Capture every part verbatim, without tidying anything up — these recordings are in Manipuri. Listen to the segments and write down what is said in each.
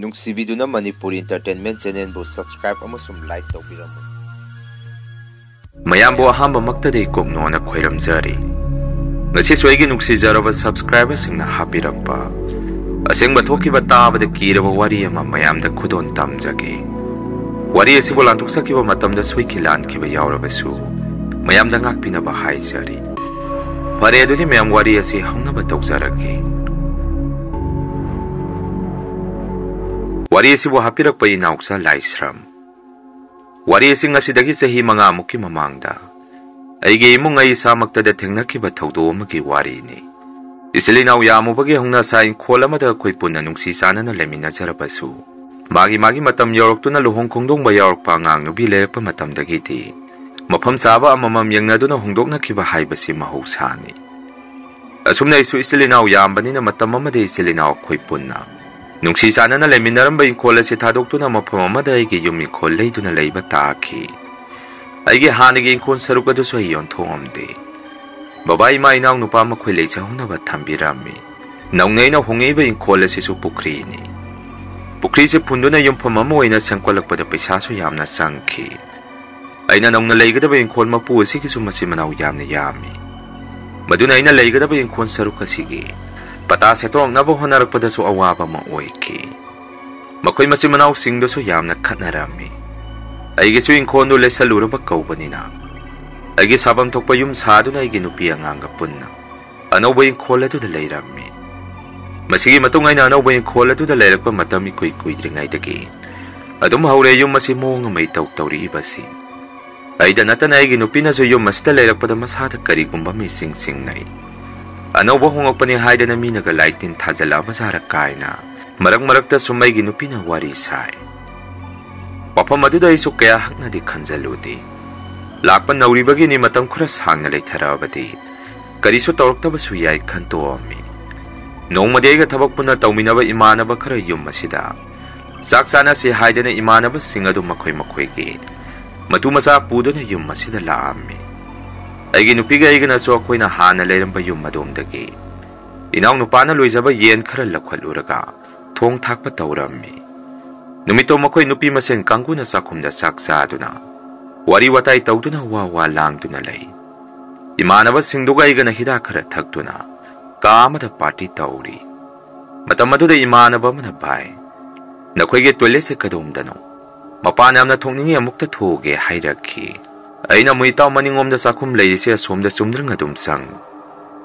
ꯅꯨꯡꯁꯤꯕꯤꯗꯨꯅ ꯃꯅꯤꯄꯨꯔ Entertainment Channelꯕꯨ subscribe ꯑꯃꯁꯨꯡ like ꯇꯧꯕꯤꯔꯝꯃꯨ꯫ ꯃꯌꯥꯝꯕꯨ ꯑꯍꯥꯟꯕꯃꯛꯇꯗꯤ ꯀꯨꯞꯅꯣꯅ ꯈꯣꯏꯔꯝꯖꯔꯤ꯫ ꯉꯁꯤꯁꯨ ꯑꯩꯒꯤ ꯅꯨꯡꯁꯤꯖꯔꯕ subscriberꯁꯤꯡꯅ ꯍꯥꯞꯄꯤꯔꯛꯄ ꯑꯁꯦꯡꯕ ꯊꯣꯛꯈꯤꯕ ꯇꯥꯕꯗ ꯀꯤꯔꯕ ꯋꯥꯔꯤ ꯑꯃ ꯃꯌꯥꯝꯗ ꯈꯨꯗꯣꯜ ꯇꯝꯖꯒꯦ꯫ ꯋꯥꯔꯤ ꯑꯁꯤꯕꯨ ꯂꯥꯟꯊꯣꯛꯆꯈꯤꯕ ꯃꯇꯝꯗ ꯁꯣꯏꯈꯤ ꯂꯥꯟꯈꯤꯕ ꯌꯥꯎꯔꯕꯁꯨ ꯃꯌꯥꯝꯗ ꯉꯥꯛꯄꯤꯅꯕ ꯍꯥꯏꯖꯔꯤ꯫ ꯐꯔꯦ, ꯑꯗꯨꯗꯤ ꯃꯌꯥꯝ ꯋꯥꯔꯤ ꯑꯁꯤ ꯍꯧꯅꯕ ꯇꯧꯖꯔꯒꯦ꯫ ꯋꯥꯔꯤ ꯑꯁꯤꯕꯨ ꯍꯥꯞꯄꯤꯔꯛꯄ ꯏꯅꯥꯎꯆꯥ ꯂꯥꯏꯁ꯭ꯔꯝ꯫ ꯋꯥꯔꯤ ꯑꯁꯤ ꯉꯁꯤꯗꯒꯤ ꯆꯍꯤ ꯃꯉꯥꯃꯨꯛꯀꯤ ꯃꯃꯥꯡꯗ ꯑꯩꯒꯤ ꯏꯃꯨꯡ ꯑꯩ ꯏꯁꯥꯃꯛꯇꯗ ꯊꯦꯡꯅꯈꯤꯕ ꯊꯧꯗꯣꯛ ꯑꯃꯒꯤ ꯋꯥꯔꯤꯅꯤ꯫ ꯏꯆꯤꯜ ꯏꯅꯥꯎ ꯌꯥꯝꯃꯨꯕꯒꯤ ꯍꯧꯅ ꯁꯥ ꯏꯪꯈꯣꯜ ꯑꯃꯗ ꯑꯩꯈꯣꯏ ꯄꯨꯟꯅ ꯅꯨꯡꯁꯤ ꯆꯥꯟꯅꯅ ꯂꯩꯃꯤꯟꯅꯖꯔꯕꯁꯨ, ꯃꯥꯒꯤ ꯃꯥꯒꯤ ꯃꯇꯝ ꯌꯧꯔꯛꯇꯨꯅ ꯂꯨꯍꯣꯡ ꯈꯣꯡꯗꯣꯡꯕ ꯌꯥꯎꯔꯛꯄ ꯑꯉꯥꯡ ꯅꯨꯄꯤ ꯂꯩꯔꯛꯄ ꯃꯇꯝꯗꯒꯤꯗꯤ ꯃꯐꯝ ꯆꯥꯕ ꯑꯃꯃꯝ ꯌꯦꯡꯅꯗꯨꯅ ꯍꯣꯡꯗꯣꯛꯅꯈꯤꯕ ꯍꯥꯏꯕꯁꯤ ꯃꯍꯧꯁꯥꯅꯤ꯫ ꯑꯁꯨꯝꯅ ꯑꯩꯁꯨ ꯏꯆꯤꯜ ꯏꯅꯥꯎ ꯌꯥꯝꯕꯅꯤꯅ ꯃꯇꯝ ꯑꯃꯗ ꯏꯆꯤꯜ ꯏꯅꯥꯎ ꯑꯩꯈꯣꯏ ꯄꯨꯟꯅ ꯅꯨꯡꯁꯤ ꯆꯥꯟꯅꯅ ꯂꯩꯃꯤꯟꯅꯔꯝꯕ ꯏꯪꯈꯣꯜ ꯑꯁꯤ ꯊꯥꯗꯣꯛꯇꯨꯅ ꯃꯐꯝ ꯑꯃꯗ ꯑꯩꯒꯤ ꯌꯨꯝ ꯏꯪꯈꯣꯜ ꯂꯩꯗꯨꯅ ꯂꯩꯕ ꯇꯥꯈꯤ꯫ ꯑꯩꯒꯤ ꯍꯥꯟꯅꯒꯤ ꯏꯪꯈꯣꯜ ꯁꯔꯨꯛ ꯑꯗꯨꯁꯨ ꯑꯩ ꯌꯣꯟꯊꯣꯛꯑꯝꯗꯦ꯫ ꯕꯕꯥ, ꯏꯃꯥ, ꯏꯅꯥꯎ ꯅꯨꯄꯥ ꯃꯈꯣꯏ ꯂꯩꯖꯍꯧꯅꯕ ꯊꯝꯕꯤꯔꯝꯃꯤ꯫ ꯅꯧꯅ ꯑꯩꯅ ꯍꯣꯡꯉꯛꯏꯕ ꯏꯪꯈꯣꯜ ꯑꯁꯤꯁꯨ ꯄꯨꯈ꯭ꯔꯤꯅꯤ꯫ ꯄꯨꯈ꯭ꯔꯤꯁꯦ ꯐꯨꯟꯗꯨꯅ ꯌꯨꯝꯐꯝ ꯑꯃ ꯑꯣꯏꯅ ꯁꯦꯝꯒꯠꯂꯛꯄꯗ ꯄꯩꯁꯥꯁꯨ ꯌꯥꯝꯅ ꯆꯪꯈꯤ꯫ ꯑꯩꯅ ꯅꯧꯅ ꯂꯩꯒꯗꯕ ꯏꯪꯈꯣꯜ ꯃꯄꯨ ꯑꯁꯤꯒꯤꯁꯨ ꯃꯆꯤꯟ ꯃꯅꯥꯎ ꯌꯥꯝꯅ ꯌꯥꯝꯃꯤ꯫ ꯃꯗꯨꯅ ꯑꯩꯅ ꯂꯩꯒꯗꯕ ꯏꯪꯈꯣꯜ ꯁꯔꯨꯛ ꯑꯁꯤꯒꯤ ꯄꯇꯥ ꯁꯦꯠꯇꯣꯔꯛꯅꯕ ꯍꯣꯠꯅꯔꯛꯄꯗꯁꯨ ꯑꯋꯥꯕ ꯑꯃ ꯑꯣꯏꯈꯤ꯫ ꯃꯈꯣꯏ ꯃꯆꯤꯟ ꯃꯅꯥꯎꯁꯤꯡꯗꯨꯁꯨ ꯌꯥꯝꯅ ꯈꯠꯅꯔꯝꯃꯤ꯫ ꯑꯩꯒꯤꯁꯨ ꯏꯪꯈꯣꯜꯗꯨ ꯂꯩꯁꯜꯂꯨꯔꯕ ꯀꯧꯕꯅꯤꯅ ꯑꯩꯒꯤ ꯁꯥꯐꯝ ꯊꯣꯛꯄ ꯌꯨꯝ ꯁꯥꯗꯨꯅ ꯑꯩꯒꯤ ꯅꯨꯄꯤ ꯑꯉꯥꯡꯒ ꯄꯨꯟꯅ ꯑꯅꯧꯕ ꯏꯪꯈꯣꯜ ꯑꯗꯨꯗ ꯂꯩꯔꯝꯃꯤ꯫ ꯃꯁꯤꯒꯤ ꯃꯇꯨꯡ ꯑꯩꯅ ꯑꯅꯧꯕ ꯏꯪꯈꯣꯜ ꯑꯗꯨꯗ ꯂꯩꯔꯛꯄ ꯃꯇꯝ ꯏꯀꯨꯏ ꯀꯨꯏꯗ꯭ꯔꯤꯉꯩꯗꯒꯤ ꯑꯗꯨꯝ ꯍꯧꯔꯦ ꯌꯨꯝ ꯑꯁꯤ ꯃꯑꯣꯡ ꯑꯃ ꯏꯇꯧ ꯇꯧꯔꯛꯏꯕꯁꯤ꯫ ꯑꯩꯗ ꯅꯠꯇꯅ ꯑꯩꯒꯤ ꯅꯨꯄꯤꯅꯁꯨ ꯌꯨꯝ ꯑꯁꯤꯗ ꯂꯩꯔꯛꯄꯗ ꯃꯁꯥꯗ ꯀꯔꯤꯒꯨꯝꯕ ꯑꯃ ꯏꯁꯤꯡ ꯆꯤꯡꯅꯩ꯫ ꯑꯅꯧꯕ ꯍꯣꯡꯂꯛꯄꯅꯤ ꯍꯥꯏꯗꯅ ꯃꯤꯅꯒ ꯂꯥꯏ ꯇꯤꯟ ꯊꯥꯖꯤꯜꯂꯛꯑꯕ ꯖꯥꯔ ꯀꯥꯏꯅ ꯃꯔꯛ ꯃꯔꯛꯇ ꯁꯨꯝ ꯑꯩꯒꯤ ꯅꯨꯄꯤꯅ ꯋꯥꯔꯤ ꯁꯥꯏ꯫ ꯋꯥꯐꯝ ꯑꯗꯨꯗ ꯑꯩꯁꯨ ꯀꯌꯥ ꯍꯛꯅꯗꯤ ꯈꯟꯖꯜꯂꯨꯗꯦ꯫ ꯂꯥꯛꯄ ꯅꯧꯔꯤꯕꯒꯤꯅꯤ, ꯃꯇꯝ ꯈꯔ ꯁꯥꯡꯅ ꯂꯩꯊꯔꯛꯑꯕꯗꯤ ꯀꯔꯤꯁꯨ ꯇꯧꯔꯛꯇꯕꯁꯨ ꯌꯥꯏ ꯈꯟꯇꯣꯛꯑꯝꯃꯤ꯫ ꯅꯣꯡꯃꯗꯤ ꯑꯩꯒ ꯊꯕꯛ ꯄꯨꯟꯅ ꯇꯧꯃꯤꯟꯅꯕ ꯏꯃꯥꯟꯅꯕ ꯈꯔ ꯌꯨꯝ ꯑꯁꯤꯗ ꯆꯥꯛ ꯆꯥꯅꯁꯤ ꯍꯥꯏꯗꯅ ꯏꯃꯥꯟꯅꯕꯁꯤꯡ ꯑꯗꯨ ꯃꯈꯣꯏ ꯃꯈꯣꯏꯒꯤ ꯃꯇꯨ ꯃꯆꯥ ꯄꯨꯗꯨꯅ ꯌꯨꯝ ꯑꯁꯤꯗ ꯂꯥꯛꯑꯝꯃꯤ꯫ ꯑꯩꯒꯤ ꯅꯨꯄꯤꯒ ꯑꯩꯒꯅꯁꯨ ꯑꯩꯈꯣꯏꯅ ꯍꯥꯟꯅ ꯂꯩꯔꯝꯕ ꯌꯨꯝ ꯑꯗꯣꯝꯗꯒꯤ ꯏꯅꯥꯎꯅꯨꯄꯥꯅ ꯂꯣꯏꯖꯕ ꯌꯦꯟ ꯈꯔ ꯂꯧꯈꯠꯂꯨꯔꯒ ꯊꯣꯡ ꯊꯥꯛꯄ ꯇꯧꯔꯝꯃꯤ꯫ ꯅꯨꯃꯤꯠꯇꯣ ꯃꯈꯣꯏ ꯅꯨꯄꯤ ꯃꯁꯦꯟ ꯀꯥꯡꯕꯨꯅ ꯆꯥꯛꯈꯨꯝꯗ ꯆꯥꯛ ꯆꯥꯗꯨꯅ, ꯋꯥꯔꯤ ꯋꯥꯇꯥꯏ ꯇꯧꯗꯨꯅ ꯋꯥ ꯋꯥ ꯂꯥꯡꯗꯨꯅ ꯂꯩ꯫ ꯏꯃꯥꯟꯅꯕꯁꯤꯡꯗꯨꯒ ꯑꯩꯒꯅ ꯍꯤꯗꯥꯛ ꯈꯔ ꯊꯛꯇꯨꯅ ꯀꯥ ꯑꯃꯗ party ꯇꯧꯔꯤ꯫ ꯃꯇꯝ ꯑꯗꯨꯗ ꯏꯃꯥꯟꯅꯕ ꯑꯃꯅ, "ꯚꯥꯏ, ꯅꯈꯣꯏꯒꯤ toiletꯁꯦ ꯀꯗꯣꯝꯗꯅꯣ? ꯃꯄꯥꯟ ꯌꯥꯝꯅ ꯊꯣꯛꯅꯤꯡꯉꯤ, ꯑꯃꯨꯛꯇ ꯊꯣꯛꯎꯒꯦ" ꯍꯥꯏꯔꯛꯈꯤ꯫ ꯑꯩꯅ ꯑꯃꯨꯛ, "ꯏꯇꯥꯎ, ꯃꯅꯤꯡꯂꯣꯝꯗ ꯆꯥꯛꯈꯨꯝ ꯂꯩꯔꯤꯁꯦ, ꯑꯁꯣꯝꯗ ꯆꯨꯝꯗ꯭ꯔꯤꯡ ꯑꯗꯨꯝ ꯆꯪꯉꯨ꯫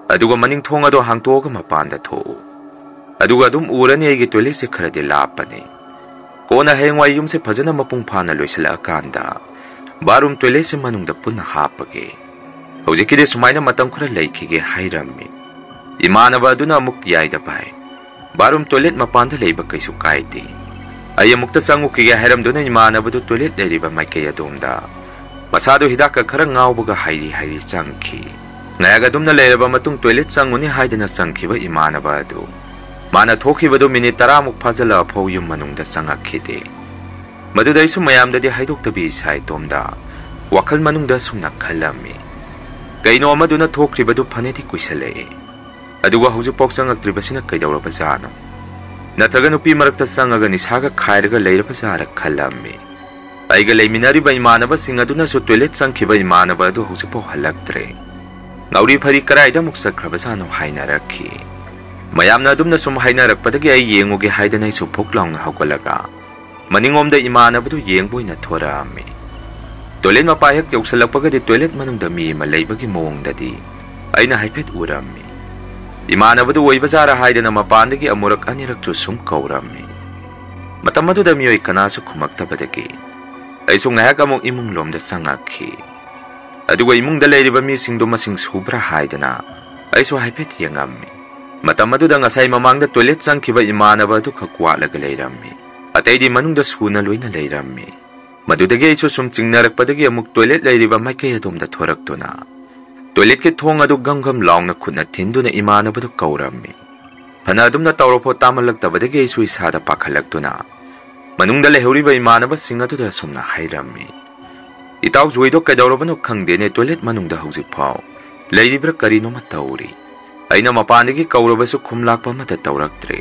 ꯑꯗꯨꯒ ꯃꯅꯤꯡ ꯊꯣꯡ ꯑꯗꯣ ꯍꯥꯡꯇꯣꯛꯑꯒ ꯃꯄꯥꯟꯗ ꯊꯣꯛꯎ꯫ ꯑꯗꯨꯒ ꯑꯗꯨꯝ ꯎꯔꯅꯤ, ꯑꯩꯒꯤ toiletꯁꯦ ꯈꯔꯗꯤ ꯂꯥꯞꯄꯅꯤ꯫ ꯀꯣꯟꯅ ꯍꯌꯦꯡꯋꯥꯏ ꯌꯨꯝꯁꯦ ꯐꯖꯅ ꯃꯄꯨꯡ ꯐꯥꯅ ꯂꯣꯏꯁꯤꯜꯂꯛꯑꯀꯥꯟꯗ bathroom toiletꯁꯦ ꯃꯅꯨꯡꯗ ꯄꯨꯟꯅ ꯍꯥꯞꯄꯒꯦ꯫ ꯍꯧꯖꯤꯛꯀꯤꯗꯤ ꯁꯨꯃꯥꯏꯅ ꯃꯇꯝ ꯈꯔ ꯂꯩꯈꯤꯒꯦ" ꯍꯥꯏꯔꯝꯃꯤ꯫ ꯏꯃꯥꯟꯅꯕ ꯑꯗꯨꯅ ꯑꯃꯨꯛ, "ꯌꯥꯏꯗ ꯚꯥꯏ, bathroom toilet ꯃꯄꯥꯟꯗ ꯂꯩꯕ ꯀꯩꯁꯨ ꯀꯥꯏꯗꯦ"꯫ ꯑꯩ ꯑꯃꯨꯛꯇ ꯆꯪꯉꯨꯈꯤꯒꯦ ꯍꯥꯏꯔꯝꯗꯨꯅ ꯏꯃꯥꯟꯅꯕꯗꯨ toilet ꯂꯩꯔꯤꯕ ꯃꯥꯏꯀꯩ ꯑꯗꯣꯝꯗ ꯃꯁꯥꯗꯨ ꯍꯤꯗꯥꯛꯀ ꯈꯔ ꯉꯥꯎꯕꯒ ꯍꯥꯏꯔꯤ ꯍꯥꯏꯔꯤ ꯆꯪꯈꯤ꯫ ꯉꯥꯏꯍꯥꯛ ꯑꯗꯨꯝꯅ ꯂꯩꯔꯕ ꯃꯇꯨꯡ toilet ꯆꯪꯉꯨꯅꯤ ꯍꯥꯏꯗꯅ ꯆꯪꯈꯤꯕ ꯏꯃꯥꯟꯅꯕ ꯑꯗꯨ, ꯃꯥꯅ ꯊꯣꯛꯈꯤꯕꯗꯨ minute ꯇꯔꯥꯃꯨꯛ ꯐꯥꯖꯤꯜꯂꯛꯑ ꯐꯥꯎ ꯌꯨꯝ ꯃꯅꯨꯡꯗ ꯆꯪꯉꯛꯈꯤꯗꯦ꯫ ꯃꯗꯨꯗ ꯑꯩꯁꯨ ꯃꯌꯥꯝꯗꯗꯤ ꯍꯥꯏꯗꯣꯛꯇꯕꯤ ꯏꯁꯥ ꯏꯇꯣꯝꯗ ꯋꯥꯈꯜ ꯃꯅꯨꯡꯗ ꯁꯨꯝꯅ ꯈꯜꯂꯝꯃꯤ, "ꯀꯩꯅꯣ ꯑꯃꯗꯨꯅ ꯊꯣꯛꯈ꯭ꯔꯤꯕꯗꯨ ꯐꯅꯗꯤ ꯀꯨꯏꯁꯜꯂꯛꯑꯦ, ꯑꯗꯨꯒ ꯍꯧꯖꯤꯛꯐꯥꯎ ꯆꯪꯉꯛꯇ꯭ꯔꯤꯕꯁꯤꯅ ꯀꯩꯗꯧꯔꯕꯖꯥꯠꯅꯣ? ꯅꯠꯇ꯭ꯔꯒ ꯅꯨꯄꯤ ꯃꯔꯛꯇ ꯆꯪꯉꯒ ꯅꯤꯁꯥꯒ ꯈꯥꯏꯔꯒ ꯂꯩꯔꯕꯖꯥꯠꯔ?" ꯈꯜꯂꯝꯃꯤ꯫ ꯑꯩꯒ ꯂꯩꯃꯤꯟꯅꯔꯤꯕ ꯏꯃꯥꯟꯅꯕꯁꯤꯡ ꯑꯗꯨꯅꯁꯨ toilet ꯆꯪꯈꯤꯕ ꯏꯃꯥꯟꯅꯕ ꯑꯗꯨ ꯍꯧꯖꯤꯛꯐꯥꯎ ꯍꯜꯂꯛꯇ꯭ꯔꯦ꯫ ꯉꯥꯎꯔꯤ ꯐꯩꯔꯤ ꯀꯗꯥꯏꯗ ꯑꯃꯨꯛ ꯆꯠꯈ꯭ꯔꯕꯖꯥꯠꯅꯣ ꯍꯥꯏꯅꯔꯛꯈꯤ꯫ ꯃꯌꯥꯝꯅ ꯑꯗꯨꯝꯅ ꯁꯨꯝ ꯍꯥꯏꯅꯔꯛꯄꯗꯒꯤ ꯑꯩ ꯌꯦꯡꯉꯨꯒꯦ ꯍꯥꯏꯗꯅ ꯑꯩꯁꯨ ꯐꯨꯛ ꯂꯥꯎꯅ ꯍꯧꯒꯠꯂꯒ ꯃꯅꯤꯡꯂꯣꯝꯗ ꯏꯃꯥꯟꯅꯕꯗꯨ ꯌꯦꯡꯕ ꯑꯣꯏꯅ ꯊꯣꯔꯛꯑꯝꯃꯤ꯫ Toilet ꯃꯄꯥ ꯍꯦꯛ ꯌꯧꯁꯜꯂꯛꯄꯒꯗꯤ toilet ꯃꯅꯨꯡꯗ ꯃꯤ ꯑꯃ ꯂꯩꯕꯒꯤ ꯃꯑꯣꯡꯗꯗꯤ ꯑꯩꯅ ꯍꯥꯏꯐꯦꯠ ꯎꯔꯝꯃꯤ꯫ ꯏꯃꯥꯟꯅꯕꯗꯨ ꯑꯣꯏꯕꯖꯥꯔ ꯍꯥꯏꯗꯅ ꯃꯄꯥꯟꯗꯒꯤ ꯑꯃꯨꯔꯛ ꯑꯅꯤꯔꯛꯁꯨ ꯁꯨꯝ ꯀꯧꯔꯝꯃꯤ꯫ ꯃꯇꯝ ꯑꯗꯨꯗ ꯃꯤꯑꯣꯏ ꯀꯅꯥꯁꯨ ꯈꯨꯝꯃꯛꯇꯕꯗꯒꯤ ꯑꯩꯁꯨ ꯉꯥꯏꯍꯥꯛ ꯑꯃꯨꯛ ꯏꯃꯨꯡ ꯂꯣꯝꯗ ꯆꯪꯉꯛꯈꯤ꯫ ꯑꯗꯨꯒ ꯏꯃꯨꯡꯗ ꯂꯩꯔꯤꯕ ꯃꯤꯁꯤꯡꯗꯨ ꯃꯁꯤꯡ ꯁꯨꯕ꯭ꯔꯥ ꯍꯥꯏꯗꯅ ꯑꯩꯁꯨ ꯍꯥꯏꯐꯦꯠ ꯌꯦꯡꯉꯝꯃꯤ꯫ ꯃꯇꯝ ꯑꯗꯨꯗ ꯉꯁꯥꯏ ꯃꯃꯥꯡꯗ toilet ꯆꯪꯈꯤꯕ ꯏꯃꯥꯟꯅꯕ ꯑꯗꯨꯈꯛ ꯋꯥꯠꯂꯒ ꯂꯩꯔꯝꯃꯤ꯫ ꯑꯇꯩꯗꯤ ꯃꯅꯨꯡꯗ ꯁꯨꯅ ꯂꯣꯏꯅ ꯂꯩꯔꯝꯃꯤ꯫ ꯃꯗꯨꯗꯒꯤ ꯑꯩꯁꯨ ꯁꯨꯝ ꯆꯤꯡꯅꯔꯛꯄꯗꯒꯤ ꯑꯃꯨꯛ toilet ꯂꯩꯔꯤꯕ ꯃꯥꯏꯀꯩ ꯑꯗꯣꯝꯗ ꯊꯣꯔꯛꯇꯨꯅ toiletꯀꯤ ꯊꯣꯡ ꯑꯗꯨ ꯒꯝ ꯒꯝ ꯂꯥꯎꯅ ꯈꯨꯠꯅ ꯊꯤꯟꯗꯨꯅ ꯏꯃꯥꯟꯅꯕꯗꯨ ꯀꯧꯔꯝꯃꯤ꯫ ꯐꯅ ꯑꯗꯨꯝꯅ ꯇꯧꯔꯐꯥꯎ ꯇꯥꯃꯜꯂꯛꯇꯕꯗꯒꯤ ꯑꯩꯁꯨ ꯏꯁꯥꯗ ꯄꯥꯈꯠꯂꯛꯇꯨꯅ ꯃꯅꯨꯡꯗ ꯂꯩꯍꯧꯔꯤꯕ ꯏꯃꯥꯟꯅꯕꯁꯤꯡ ꯑꯗꯨꯗ ꯑꯁꯨꯝꯅ ꯍꯥꯏꯔꯝꯃꯤ, "ꯏꯇꯥꯎ ꯖꯣꯏꯗꯣ ꯀꯩꯗꯧꯔꯕꯅꯣ ꯈꯪꯗꯦꯅꯦ, toilet ꯃꯅꯨꯡꯗ ꯍꯧꯖꯤꯛꯐꯥꯎ ꯂꯩꯔꯤꯕ꯭ꯔꯥ ꯀꯔꯤꯅꯣꯃ ꯇꯧꯔꯤ꯫ ꯑꯩꯅ ꯃꯄꯥꯟꯗꯒꯤ ꯀꯧꯔꯕꯁꯨ ꯈꯨꯝꯂꯥꯛꯄ ꯑꯃꯠꯇ ꯇꯧꯔꯛꯇ꯭ꯔꯦ"꯫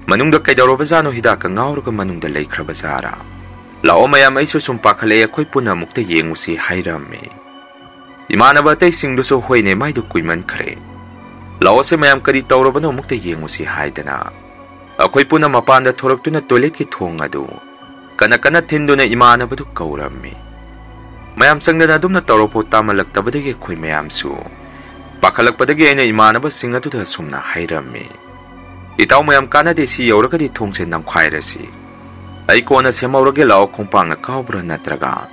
"ꯃꯅꯨꯡꯗ ꯀꯩꯗꯧꯔꯕꯖꯥꯠꯅꯣ? ꯍꯤꯗꯥꯛꯀ ꯉꯥꯎꯔꯒ ꯃꯅꯨꯡꯗ ꯂꯩꯈ꯭ꯔꯕꯖꯥꯠꯔꯥ? ꯂꯥꯛꯑꯣ ꯃꯌꯥꯝ, ꯑꯩꯁꯨ ꯁꯨꯝ ꯄꯥꯈꯠꯂꯛꯑꯦ, ꯑꯩꯈꯣꯏ ꯄꯨꯟꯅ ꯑꯃꯨꯛꯇ ꯌꯦꯡꯉꯨꯁꯤ" ꯍꯥꯏꯔꯝꯃꯤ꯫ ꯏꯃꯥꯟꯅꯕ ꯑꯇꯩꯁꯤꯡꯗꯨꯁꯨ "ꯍꯣꯏꯅꯦ, ꯃꯥꯏꯗꯨ ꯀꯨꯏꯃꯟꯈ꯭ꯔꯦ꯫ ꯂꯥꯛꯑꯣꯁꯦ ꯃꯌꯥꯝ, ꯀꯔꯤ ꯇꯧꯔꯕꯅꯣ ꯑꯃꯨꯛꯇ ꯌꯦꯡꯉꯨꯁꯤ" ꯍꯥꯏꯗꯅ ꯑꯩꯈꯣꯏ ꯄꯨꯟꯅ ꯃꯄꯥꯟꯗ ꯊꯣꯔꯛꯇꯨꯅ toiletꯀꯤ ꯊꯣꯡ ꯑꯗꯨ ꯀꯟꯅ ꯀꯟꯅ ꯊꯤꯟꯗꯨꯅ ꯏꯃꯥꯟꯅꯕꯗꯨ ꯀꯧꯔꯝꯃꯤ꯫ ꯃꯌꯥꯝ ꯆꯪꯗꯅ ꯑꯗꯨꯝꯅ ꯇꯧꯔꯐꯥꯎ ꯇꯥꯃꯜꯂꯛꯇꯕꯗꯒꯤ ꯑꯩꯈꯣꯏ ꯃꯌꯥꯝꯁꯨ ꯄꯥꯈꯠꯂꯛꯄꯗꯒꯤ ꯑꯩꯅ ꯏꯃꯥꯟꯅꯕꯁꯤꯡ ꯑꯗꯨꯗ ꯑꯁꯨꯝꯅ ꯍꯥꯏꯔꯝꯃꯤ, "ꯏꯇꯥꯎ ꯃꯌꯥꯝ, ꯀꯥꯟꯅꯗꯦ, ꯁꯤ ꯌꯧꯔꯒꯗꯤ ꯊꯣꯡꯁꯦ ꯅꯝꯈꯥꯏꯔꯁꯤ꯫ ꯑꯩ ꯀꯣꯟꯅ ꯁꯦꯝꯍꯧꯔꯒꯦ, ꯂꯥꯛꯑꯣ, ꯈꯣꯡꯄꯥꯛꯅ ꯀꯥꯎꯕ꯭ꯔꯥ ꯅꯠꯇ꯭ꯔꯒ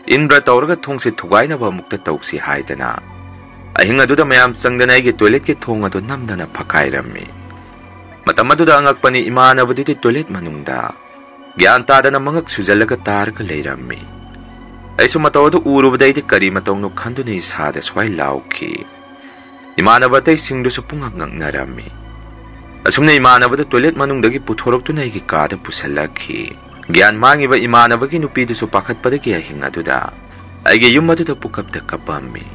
ꯏꯟꯕ꯭ꯔꯥ ꯇꯧꯔꯒ ꯊꯣꯡꯁꯦ ꯊꯨꯒꯥꯏꯅꯕ ꯑꯃꯨꯛꯇ ꯇꯧꯁꯤ" ꯍꯥꯏꯗꯅ ꯑꯍꯤꯡ ꯑꯗꯨꯗ ꯃꯌꯥꯝ ꯆꯪꯗꯅ ꯑꯩꯒꯤ toiletꯀꯤ ꯊꯣꯡ ꯑꯗꯨ ꯅꯝꯗꯅ ꯐꯛꯀꯥꯏꯔꯝꯃꯤ꯫ ꯃꯇꯝ ꯑꯗꯨꯗ ꯑꯉꯛꯄꯅꯤ, ꯏꯃꯥꯟꯅꯕꯗꯨꯗꯤ toilet ꯃꯅꯨꯡꯗ ꯒ꯭ꯌꯥꯟ ꯇꯥꯗꯅ ꯃꯉꯛ ꯁꯨꯖꯜꯂꯒ ꯇꯥꯔꯒ ꯂꯩꯔꯝꯃꯤ꯫ ꯑꯩꯁꯨ ꯃꯇꯧ ꯑꯗꯨ ꯎꯔꯨꯕꯗ ꯑꯩꯗꯤ ꯀꯔꯤ ꯃꯇꯧꯅꯣ ꯈꯟꯗꯨꯅ ꯏꯁꯥꯗ ꯁ꯭ꯋꯥꯏ ꯂꯥꯎꯈꯤ꯫ ꯏꯃꯥꯟꯅꯕ ꯑꯇꯩꯁꯤꯡꯗꯨꯁꯨ ꯄꯨꯡꯉꯛ ꯉꯛꯅꯔꯝꯃꯤ꯫ ꯑꯁꯨꯝꯅ ꯏꯃꯥꯟꯅꯕꯗꯨ toilet ꯃꯅꯨꯡꯗꯒꯤ ꯄꯨꯊꯣꯔꯛꯇꯨꯅ ꯑꯩꯒꯤ ꯀꯥꯗ ꯄꯨꯁꯜꯂꯛꯈꯤ꯫ ꯒ꯭ꯌꯥꯟ ꯃꯥꯡꯉꯤꯕ ꯏꯃꯥꯟꯅꯕꯒꯤ ꯅꯨꯄꯤꯗꯨꯁꯨ ꯄꯥꯈꯠꯄꯗꯒꯤ ꯑꯍꯤꯡ ꯑꯗꯨꯗ ꯑꯩꯒꯤ ꯌꯨꯝ ꯑꯗꯨꯗ ꯄꯨꯀꯞꯇ ꯀꯞꯄꯝꯃꯤ꯫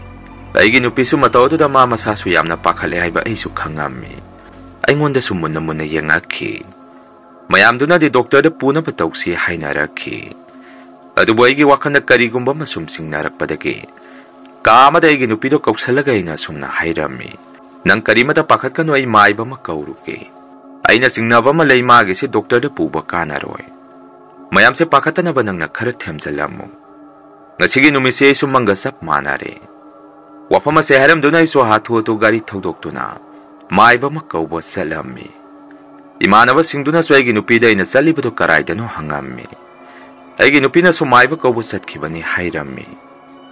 ꯑꯩꯒꯤ ꯅꯨꯄꯤꯁꯨ ꯃꯇꯧ ꯑꯗꯨꯗ ꯃꯥ ꯃꯁꯥꯁꯨ ꯌꯥꯝꯅ ꯄꯥꯈꯠꯂꯦ ꯍꯥꯏꯕ ꯑꯩꯁꯨ ꯈꯪꯉꯝꯃꯤ꯫ ꯑꯩꯉꯣꯟꯗꯁꯨ ꯃꯨꯟꯅ ꯃꯨꯟꯅ ꯌꯦꯡꯉꯛꯈꯤ꯫ ꯃꯌꯥꯝꯗꯨꯅꯗꯤ doctorꯗ ꯄꯨꯅꯕ ꯇꯧꯁꯤ ꯍꯥꯏꯅꯔꯛꯈꯤ꯫ ꯑꯗꯨꯕꯨ ꯑꯩꯒꯤ ꯋꯥꯈꯜꯗ ꯀꯔꯤꯒꯨꯝꯕ ꯑꯃ ꯁꯨꯝ ꯆꯤꯡꯅꯔꯛꯄꯗꯒꯤ ꯀꯥ ꯑꯃꯗ ꯑꯩꯒꯤ ꯅꯨꯄꯤꯗꯣ ꯀꯧꯁꯜꯂꯒ ꯑꯩꯅ ꯑꯁꯨꯝꯅ ꯍꯥꯏꯔꯝꯃꯤ, "ꯅꯪ ꯀꯔꯤꯃꯇ ꯄꯥꯈꯠꯀꯅꯨ, ꯑꯩ ꯃꯥꯏꯕ ꯑꯃ ꯀꯧꯔꯨꯒꯦ꯫ ꯑꯩꯅ ꯆꯤꯡꯅꯕ ꯑꯃ ꯂꯩ, ꯃꯥꯒꯤꯁꯤ doctorꯗ ꯄꯨꯕ ꯀꯥꯟꯅꯔꯣꯏ꯫ ꯃꯌꯥꯝꯁꯦ ꯄꯥꯈꯠꯇꯅꯕ ꯅꯪꯅ ꯈꯔ ꯊꯦꯝꯖꯤꯜꯂꯝꯃꯨ꯫ ꯉꯁꯤꯒꯤ ꯅꯨꯃꯤꯠꯁꯦ ꯑꯩꯁꯨ ꯃꯪꯒ ꯆꯞ ꯃꯥꯟꯅꯔꯦ"꯫ ꯋꯥꯐꯝ ꯑꯁꯦ ꯍꯥꯏꯔꯝꯗꯨꯅ ꯑꯩꯁꯨ ꯍꯥꯊꯨ ꯍꯥꯊꯨ ꯒꯥꯔꯤ ꯊꯧꯗꯣꯛꯇꯨꯅ ꯃꯥꯏꯕ ꯑꯃ ꯀꯧꯕ ꯆꯠꯂꯝꯃꯤ꯫ ꯏꯃꯥꯟꯅꯕꯁꯤꯡꯗꯨꯅꯁꯨ ꯑꯩꯒꯤ ꯅꯨꯄꯤꯗ ꯑꯩꯅ ꯆꯠꯂꯤꯕꯗꯨ ꯀꯔꯥꯏꯗꯅꯣ ꯍꯪꯉꯝꯃꯤ꯫ ꯑꯩꯒꯤ ꯅꯨꯄꯤꯅꯁꯨ ꯃꯥꯏꯕ ꯀꯧꯕ ꯆꯠꯈꯤꯕꯅꯤ ꯍꯥꯏꯔꯝꯃꯤ꯫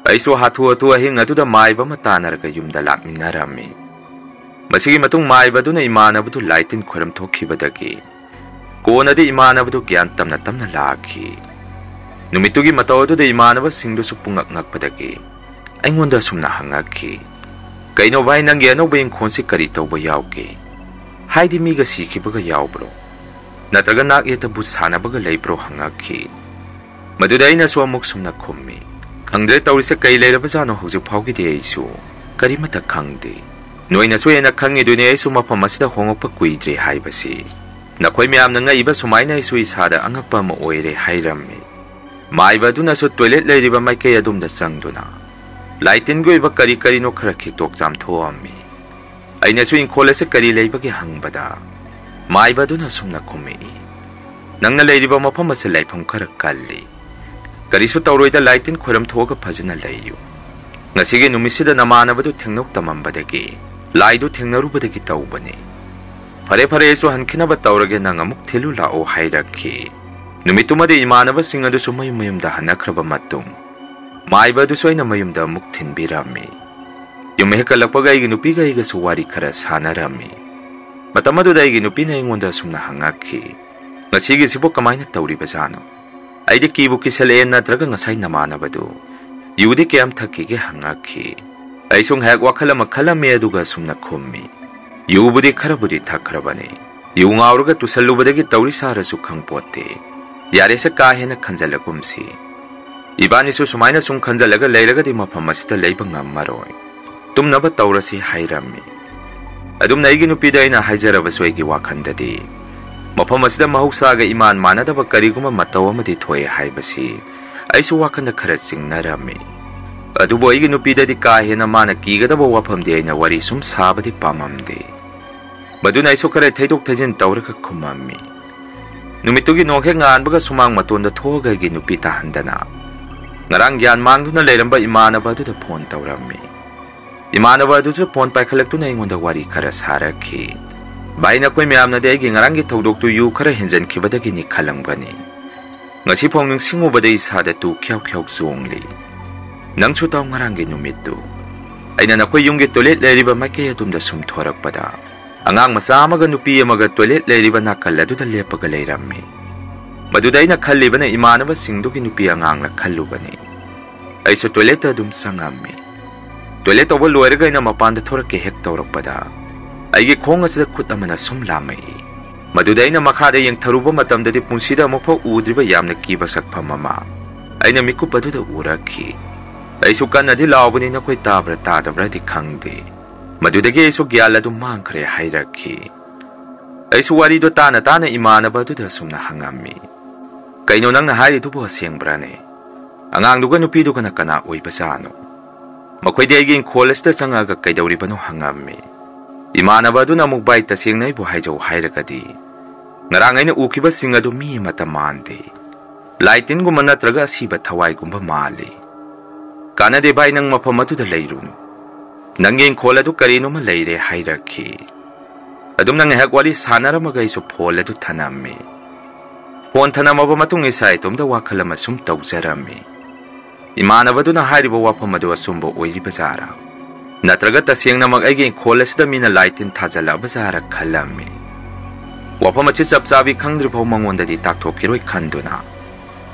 ꯑꯩꯁꯨ ꯍꯥꯊꯨ ꯍꯥꯊꯨ ꯑꯍꯤꯡ ꯑꯗꯨꯗ ꯃꯥꯏꯕ ꯑꯃ ꯇꯥꯟꯅꯔꯒ ꯌꯨꯝꯗ ꯂꯥꯛꯃꯤꯟꯅꯔꯝꯃꯤ꯫ ꯃꯁꯤꯒꯤ ꯃꯇꯨꯡ ꯃꯥꯏꯕꯗꯨꯅ ꯏꯃꯥꯟꯅꯕꯗꯨ ꯂꯥꯏ ꯇꯤꯟ ꯈꯣꯏꯔꯝ ꯊꯣꯛꯈꯤꯕꯗꯒꯤ ꯀꯣꯟꯅꯗꯤ ꯏꯃꯥꯟꯅꯕꯗꯨ ꯒ꯭ꯌꯥꯟ ꯇꯞꯅ ꯇꯞꯅ ꯂꯥꯛꯈꯤ꯫ ꯅꯨꯃꯤꯠꯇꯨꯒꯤ ꯃꯇꯧ ꯑꯗꯨꯗ ꯏꯃꯥꯟꯅꯕꯁꯤꯡꯗꯨꯁꯨ ꯄꯨꯡꯉꯛ ꯉꯛꯄꯗꯒꯤ ꯑꯩꯉꯣꯟꯗ ꯑꯁꯨꯝꯅ ꯍꯪꯉꯛꯈꯤ, "ꯀꯩꯅꯣ ꯚꯥꯏ, ꯅꯪꯒꯤ ꯑꯅꯧꯕ ꯏꯪꯈꯣꯜꯁꯤ ꯀꯔꯤ ꯇꯧꯕ ꯌꯥꯎꯒꯦ? ꯍꯥꯏꯗꯤ ꯃꯤꯒ ꯁꯤꯈꯤꯕꯒ ꯌꯥꯎꯕ꯭ꯔꯣ? ꯅꯠꯇ꯭ꯔꯒ ꯅꯥꯛ ꯌꯦꯠꯇ ꯚꯨꯠ ꯁꯥꯟꯅꯕꯒ ꯂꯩꯕ꯭ꯔꯣ?" ꯍꯪꯉꯛꯈꯤ꯫ ꯃꯗꯨꯗ ꯑꯩꯅꯁꯨ ꯑꯃꯨꯛ ꯁꯨꯝꯅ ꯈꯨꯝꯃꯤ, "ꯈꯪꯗ꯭ꯔꯦ ꯇꯧꯔꯤꯁꯦ, ꯀꯩ ꯂꯩꯔꯕꯖꯥꯠꯅꯣ, ꯍꯧꯖꯤꯛ ꯐꯥꯎꯒꯤꯗꯤ ꯑꯩꯁꯨ ꯀꯔꯤꯃꯠꯇ ꯈꯪꯗꯦ꯫ ꯅꯣꯏꯅꯁꯨ ꯍꯦꯟꯅ ꯈꯪꯉꯤꯗꯨꯅꯤ ꯑꯩꯁꯨ ꯃꯐꯝ ꯑꯁꯤꯗ ꯍꯣꯡꯉꯛꯄ ꯀꯨꯏꯗ꯭ꯔꯤ ꯍꯥꯏꯕꯁꯤ"꯫ "ꯅꯈꯣꯏ ꯃꯌꯥꯝꯅ ꯉꯛꯏꯕ ꯁꯨꯃꯥꯏꯅ ꯑꯩꯁꯨ ꯏꯁꯥꯗ ꯑꯉꯛꯄ ꯑꯃ ꯑꯣꯏꯔꯦ" ꯍꯥꯏꯔꯝꯃꯤ꯫ ꯃꯥꯏꯕ ꯑꯗꯨꯅꯁꯨ ꯇꯣꯏꯂꯦꯠ ꯂꯩꯔꯤꯕ ꯃꯥꯏꯀꯩ ꯑꯗꯣꯝꯗ ꯆꯪꯗꯨꯅ ꯂꯥꯏꯇꯤꯟꯒꯤ ꯑꯣꯏꯕ ꯀꯔꯤ ꯀꯔꯤꯅꯣ ꯈꯔ ꯈꯤꯛꯇꯣꯛ ꯆꯥꯝꯊꯣꯛꯑꯝꯃꯤ꯫ ꯑꯩꯅꯁꯨ ꯏꯪꯈꯣꯜ ꯑꯁꯤ ꯀꯔꯤ ꯂꯩꯕꯒꯦ ꯍꯪꯕꯗ, ꯃꯥꯏꯕ ꯑꯗꯨꯅ ꯑꯁꯨꯝꯅ ꯈꯨꯝꯃꯛꯏ, "ꯅꯪꯅ ꯂꯩꯔꯤꯕ ꯃꯐꯝ ꯑꯁꯤ ꯂꯥꯏꯐꯝ ꯈꯔ ꯀꯜꯂꯤ꯫ ꯀꯔꯤꯁꯨ ꯇꯧꯔꯣꯏꯗ, ꯂꯥꯏꯇꯤꯟ ꯈꯣꯏꯔꯝ ꯊꯣꯛꯑꯒ ꯐꯖꯅ ꯂꯩꯌꯨ꯫ ꯉꯁꯤꯒꯤ ꯅꯨꯃꯤꯠꯁꯤꯗ ꯅꯃꯥꯟꯅꯕꯗꯨ ꯊꯦꯡꯅꯧ ꯇꯝꯃꯝꯕꯗꯒꯤ, ꯂꯥꯏꯗꯨ ꯊꯦꯡꯅꯔꯨꯕꯗꯒꯤ ꯇꯧꯕꯅꯤ꯫ ꯐꯔꯦ, ꯐꯔꯦ, ꯑꯩꯁꯨ ꯍꯟꯈꯤꯅꯕ ꯇꯧꯔꯒꯦ, ꯅꯪ ꯑꯃꯨꯛ ꯊꯤꯜꯂꯨ ꯂꯥꯛꯑꯣ" ꯍꯥꯏꯔꯛꯈꯤ꯫ ꯅꯨꯃꯤꯠꯇꯨꯃꯗꯤ ꯏꯃꯥꯟꯅꯕꯁꯤꯡ ꯑꯗꯨꯁꯨ ꯃꯌꯨꯝ ꯃꯌꯨꯝꯗ ꯍꯟꯅꯈ꯭ꯔꯕ ꯃꯇꯨꯡ, ꯃꯥꯏꯕ ꯑꯗꯨꯁꯨ ꯑꯩꯅ ꯃꯌꯨꯝꯗ ꯑꯃꯨꯛ ꯊꯤꯟꯕꯤꯔꯝꯃꯤ꯫ ꯌꯨꯝ ꯍꯦꯛ ꯍꯜꯂꯛꯄꯒ ꯑꯩꯒꯤ ꯅꯨꯄꯤꯒ ꯑꯩꯒꯁꯨ ꯋꯥꯔꯤ ꯈꯔ ꯁꯥꯟꯅꯔꯝꯃꯤ꯫ ꯃꯇꯝ ꯑꯗꯨꯗ ꯑꯩꯒꯤ ꯅꯨꯄꯤꯅ ꯑꯩꯉꯣꯟꯗ ꯑꯁꯨꯝꯅ ꯍꯪꯉꯛꯈꯤ, "ꯉꯁꯤꯒꯤꯁꯤꯕꯨ ꯀꯃꯥꯏꯅ ꯇꯧꯔꯤꯕꯖꯥꯠꯅꯣ? ꯑꯩꯗꯤ ꯀꯤꯕꯨ ꯀꯤꯁꯜꯂꯛꯑꯦ, ꯅꯠꯇ꯭ꯔꯒ ꯉꯁꯥꯏ ꯅꯃꯥꯟꯅꯕꯗꯨ ꯌꯨꯗꯤ ꯀꯌꯥꯝ ꯊꯛꯈꯤꯒꯦ?" ꯍꯪꯉꯛꯈꯤ꯫ ꯑꯩꯁꯨ ꯉꯥꯏꯍꯥꯛ ꯋꯥꯈꯜ ꯑꯃ ꯈꯜꯂꯝꯃꯤ, ꯑꯗꯨꯒ ꯑꯁꯨꯝꯅ ꯈꯨꯝꯃꯤ, "ꯌꯨꯕꯨꯗꯤ ꯈꯔꯕꯨꯗꯤ ꯊꯛꯈ꯭ꯔꯕꯅꯤ꯫ ꯌꯨ ꯉꯥꯎꯔꯒ ꯇꯨꯁꯜꯂꯨꯕꯗꯒꯤ ꯇꯧꯔꯤ ꯁꯥꯔꯁꯨ ꯈꯪꯄꯣꯠꯇꯦ꯫ ꯌꯥꯔꯦꯁꯦ, ꯀꯥ ꯍꯦꯟꯅ ꯈꯟꯖꯜꯂꯒꯨꯝꯁꯤ꯫ ꯏꯕꯥꯅꯤꯁꯨ ꯁꯨꯃꯥꯏꯅ ꯁꯨꯝ ꯈꯟꯖꯜꯂꯒ ꯂꯩꯔꯒꯗꯤ ꯃꯐꯝ ꯑꯁꯤꯗ ꯂꯩꯕ ꯉꯝꯃꯔꯣꯏ꯫ ꯇꯨꯝꯅꯕ ꯇꯧꯔꯁꯤ" ꯍꯥꯏꯔꯝꯃꯤ꯫ ꯑꯗꯨꯝꯅ ꯑꯩꯒꯤ ꯅꯨꯄꯤꯗ ꯑꯩꯅ ꯍꯥꯏꯖꯔꯕꯁꯨ, ꯑꯩꯒꯤ ꯋꯥꯈꯜꯗꯗꯤ ꯃꯐꯝ ꯑꯁꯤꯗ ꯃꯍꯧꯁꯥꯒ ꯏꯃꯥꯟ ꯃꯥꯟꯅꯗꯕ ꯀꯔꯤꯒꯨꯝꯕ ꯃꯇꯧ ꯑꯃꯗꯤ ꯊꯣꯛꯑꯦ ꯍꯥꯏꯕꯁꯤ ꯑꯩꯁꯨ ꯋꯥꯈꯜꯗ ꯈꯔ ꯆꯤꯡꯅꯔꯝꯃꯤ꯫ ꯑꯗꯨꯕꯨ ꯑꯩꯒꯤ ꯅꯨꯄꯤꯗꯗꯤ ꯀꯥ ꯍꯦꯟꯅ ꯃꯥꯅ ꯀꯤꯒꯗꯕ ꯋꯥꯐꯝꯗꯤ ꯑꯩꯅ ꯋꯥꯔꯤ ꯁꯨꯝ ꯁꯥꯕꯗꯤ ꯄꯥꯝꯃꯝꯗꯦ꯫ ꯃꯗꯨꯅ ꯑꯩꯁꯨ ꯈꯔ ꯊꯩꯗꯣꯛ ꯊꯩꯖꯤꯟ ꯇꯧꯔꯒ ꯈꯨꯝꯃꯝꯃꯤ꯫ ꯅꯨꯃꯤꯠꯇꯨꯒꯤ ꯅꯣꯡ ꯍꯦꯛ ꯉꯥꯟꯕꯒ ꯁꯨꯃꯥꯡ ꯃꯇꯣꯟꯗ ꯊꯣꯛꯑꯒ ꯑꯩꯒꯤ ꯅꯨꯄꯤ ꯇꯥꯍꯟꯗꯅ ꯉꯔꯥꯡ ꯒ꯭ꯌꯥꯟ ꯃꯥꯡꯗꯨꯅ ꯂꯩꯔꯝꯕ ꯏꯃꯥꯟꯅꯕ ꯑꯗꯨꯗ ꯐꯣꯟ ꯇꯧꯔꯝꯃꯤ꯫ ꯏꯃꯥꯟꯅꯕ ꯑꯗꯨꯁꯨ ꯐꯣꯟ ꯄꯥꯏꯈꯠꯂꯛꯇꯨꯅ ꯑꯩꯉꯣꯟꯗ ꯋꯥꯔꯤ ꯈꯔ ꯁꯥꯔꯛꯈꯤ꯫ "ꯚꯥꯏ, ꯅꯈꯣꯏ ꯃꯌꯥꯝꯅꯗꯤ ꯑꯩꯒꯤ ꯉꯔꯥꯡꯒꯤ ꯊꯧꯗꯣꯛꯇꯨ ꯌꯨ ꯈꯔ ꯍꯦꯟꯖꯟꯈꯤꯕꯗꯒꯤꯅꯤ ꯈꯜꯂꯝꯒꯅꯤ꯫ ꯉꯁꯤꯐꯥꯎ ꯅꯤꯡꯁꯤꯡꯉꯨꯕꯗ ꯏꯁꯥꯗ ꯇꯨ ꯈ꯭ꯌꯥꯎ ꯈ꯭ꯌꯥꯎ ꯆꯣꯡꯂꯤ꯫ ꯅꯪꯁꯨ ꯇꯥꯎ, ꯉꯔꯥꯡꯒꯤ ꯅꯨꯃꯤꯠꯇꯨ ꯑꯩꯅ ꯅꯈꯣꯏ ꯌꯨꯝꯒꯤ ꯇꯣꯏꯂꯦꯠ ꯂꯩꯔꯤꯕ ꯃꯥꯏꯀꯩ ꯑꯗꯣꯝꯗ ꯁꯨꯝ ꯊꯣꯔꯛꯄꯗ, ꯑꯉꯥꯡ ꯃꯆꯥ ꯑꯃꯒ ꯅꯨꯄꯤ ꯑꯃꯒ ꯇꯣꯏꯂꯦꯠ ꯂꯩꯔꯤꯕ ꯅꯥꯀꯜ ꯑꯗꯨꯗ ꯂꯦꯞꯄꯒ ꯂꯩꯔꯝꯃꯤ꯫ ꯃꯗꯨꯗ ꯑꯩꯅ ꯈꯜꯂꯤꯕꯅ ꯏꯃꯥꯟꯅꯕꯁꯤꯡꯗꯨꯒꯤ ꯅꯨꯄꯤ ꯑꯉꯥꯡꯂ ꯈꯜꯂꯨꯕꯅꯤ꯫ ꯑꯩꯁꯨ ꯇꯣꯏꯂꯦꯠꯇ ꯑꯗꯨꯝ ꯆꯪꯉꯝꯃꯤ꯫ ꯇꯣꯏꯂꯦꯠ ꯇꯧꯕ ꯂꯣꯏꯔꯒ ꯑꯩꯅ ꯃꯄꯥꯟꯗ ꯊꯣꯔꯛꯀꯦ ꯍꯦꯛ ꯇꯧꯔꯛꯄꯗ, ꯑꯩꯒꯤ ꯈꯣꯡ ꯑꯁꯤꯗ ꯈꯨꯠ ꯑꯃꯅ ꯁꯨꯝ ꯂꯥꯝꯃꯛꯏ꯫ ꯃꯗꯨꯗ ꯑꯩꯅ ꯃꯈꯥꯗ ꯌꯦꯡꯊꯔꯨꯕ ꯃꯇꯝꯗꯗꯤ ꯄꯨꯟꯁꯤꯗ ꯑꯃꯨꯛꯐꯥꯎ ꯎꯗ꯭ꯔꯤꯕ ꯌꯥꯝꯅ ꯀꯤꯕ ꯁꯛꯐꯝ ꯑꯃ ꯑꯩꯅ ꯃꯤꯀꯨꯞ ꯑꯗꯨꯗ ꯎꯔꯛꯈꯤ꯫ ꯑꯩꯁꯨ ꯀꯟꯅꯗꯤ ꯂꯥꯎꯕꯅꯤ, ꯅꯈꯣꯏ ꯇꯥꯕ꯭ꯔꯥ ꯇꯥꯗꯕ꯭ꯔꯥꯗꯤ ꯈꯪꯗꯦ꯫ ꯃꯗꯨꯗꯒꯤ ꯑꯩꯁꯨ ꯒ꯭ꯌꯥꯟ ꯑꯗꯨꯝ ꯃꯥꯡꯈ꯭ꯔꯦ ꯍꯥꯏꯔꯛꯈꯤ꯫ ꯑꯩꯁꯨ ꯋꯥꯔꯤꯗꯣ ꯇꯥꯅ ꯇꯥꯅ ꯏꯃꯥꯟꯅꯕ ꯑꯗꯨꯗ ꯑꯁꯨꯝꯅ ꯍꯪꯉꯝꯃꯤ, "ꯀꯩꯅꯣ ꯅꯪꯅ ꯍꯥꯏꯔꯤꯗꯨꯕꯨ ꯑꯁꯦꯡꯕ꯭ꯔꯥꯅꯦ? ꯑꯉꯥꯡꯗꯨꯒ ꯅꯨꯄꯤꯗꯨꯒꯅ ꯀꯅꯥ ꯑꯣꯏꯕꯖꯥꯠꯅꯣ? ꯃꯈꯣꯏꯗꯤ ꯑꯩꯒꯤ ꯏꯪꯈꯣꯜ ꯑꯁꯤꯗ ꯆꯪꯉꯛꯑꯒ ꯀꯩꯗꯧꯔꯤꯕꯅꯣ?" ꯍꯪꯉꯝꯃꯤ꯫ ꯏꯃꯥꯟꯅꯕ ꯑꯗꯨꯅ ꯑꯃꯨꯛ, "ꯚꯥꯏ, ꯇꯁꯦꯡꯅ ꯑꯩꯕꯨ ꯍꯥꯏꯖꯧ ꯍꯥꯏꯔꯒꯗꯤ, ꯉꯔꯥꯡ ꯑꯩꯅ ꯎꯈꯤꯕꯁꯤꯡ ꯑꯗꯨ ꯃꯤ ꯑꯃꯠꯇ ꯃꯥꯟꯗꯦ꯫ ꯂꯥꯏ ꯇꯤꯟꯒꯨꯝꯕ ꯅꯠꯇ꯭ꯔꯒ ꯑꯁꯤꯕ ꯊꯋꯥꯏꯒꯨꯝꯕ ꯃꯥꯜꯂꯤ꯫ ꯀꯥꯟꯅꯗꯦ ꯚꯥꯏ, ꯅꯪ ꯃꯐꯝ ꯑꯗꯨꯗ ꯂꯩꯔꯨꯅꯨ꯫ ꯅꯪꯒꯤ ꯏꯪꯈꯣꯜ ꯑꯗꯨ ꯀꯔꯤꯅꯣꯃ ꯂꯩꯔꯦ" ꯍꯥꯏꯔꯛꯈꯤ꯫ ꯑꯗꯨꯝꯅ ꯉꯥꯏꯍꯥꯛ ꯋꯥꯔꯤ ꯁꯥꯟꯅꯔꯝꯃꯒ ꯑꯩꯁꯨ ꯐꯣꯟ ꯑꯗꯨ ꯊꯅꯝꯃꯤ꯫ ꯐꯣꯟ ꯊꯅꯝꯃꯕ ꯃꯇꯨꯡ ꯏꯁꯥ ꯏꯇꯣꯝꯇ ꯋꯥꯈꯜ ꯑꯃ ꯁꯨꯝ ꯇꯧꯖꯔꯝꯃꯤ꯫ ꯏꯃꯥꯟꯅꯕꯗꯨꯅ ꯍꯥꯏꯔꯤꯕ ꯋꯥꯐꯝ ꯑꯗꯨ ꯑꯆꯨꯝꯕ ꯑꯣꯏꯔꯤꯕꯖꯥꯔꯥ? ꯅꯠꯇ꯭ꯔꯒ ꯇꯁꯦꯡꯅꯃꯛ ꯑꯩꯒꯤ ꯏꯪꯈꯣꯜ ꯑꯁꯤꯗ ꯃꯤꯅ ꯂꯥꯏ ꯇꯤꯟ ꯊꯥꯖꯜꯂꯛꯑꯕꯖꯥꯔꯥ ꯈꯜꯂꯝꯃꯤ꯫ ꯋꯥꯐꯝ ꯑꯁꯤ ꯆꯞ ꯆꯥꯕꯤ ꯈꯪꯗ꯭ꯔꯤꯐꯥꯎ ꯃꯉꯣꯟꯗꯗꯤ ꯇꯥꯛꯊꯣꯛꯈꯤꯔꯣꯏ ꯈꯟꯗꯨꯅ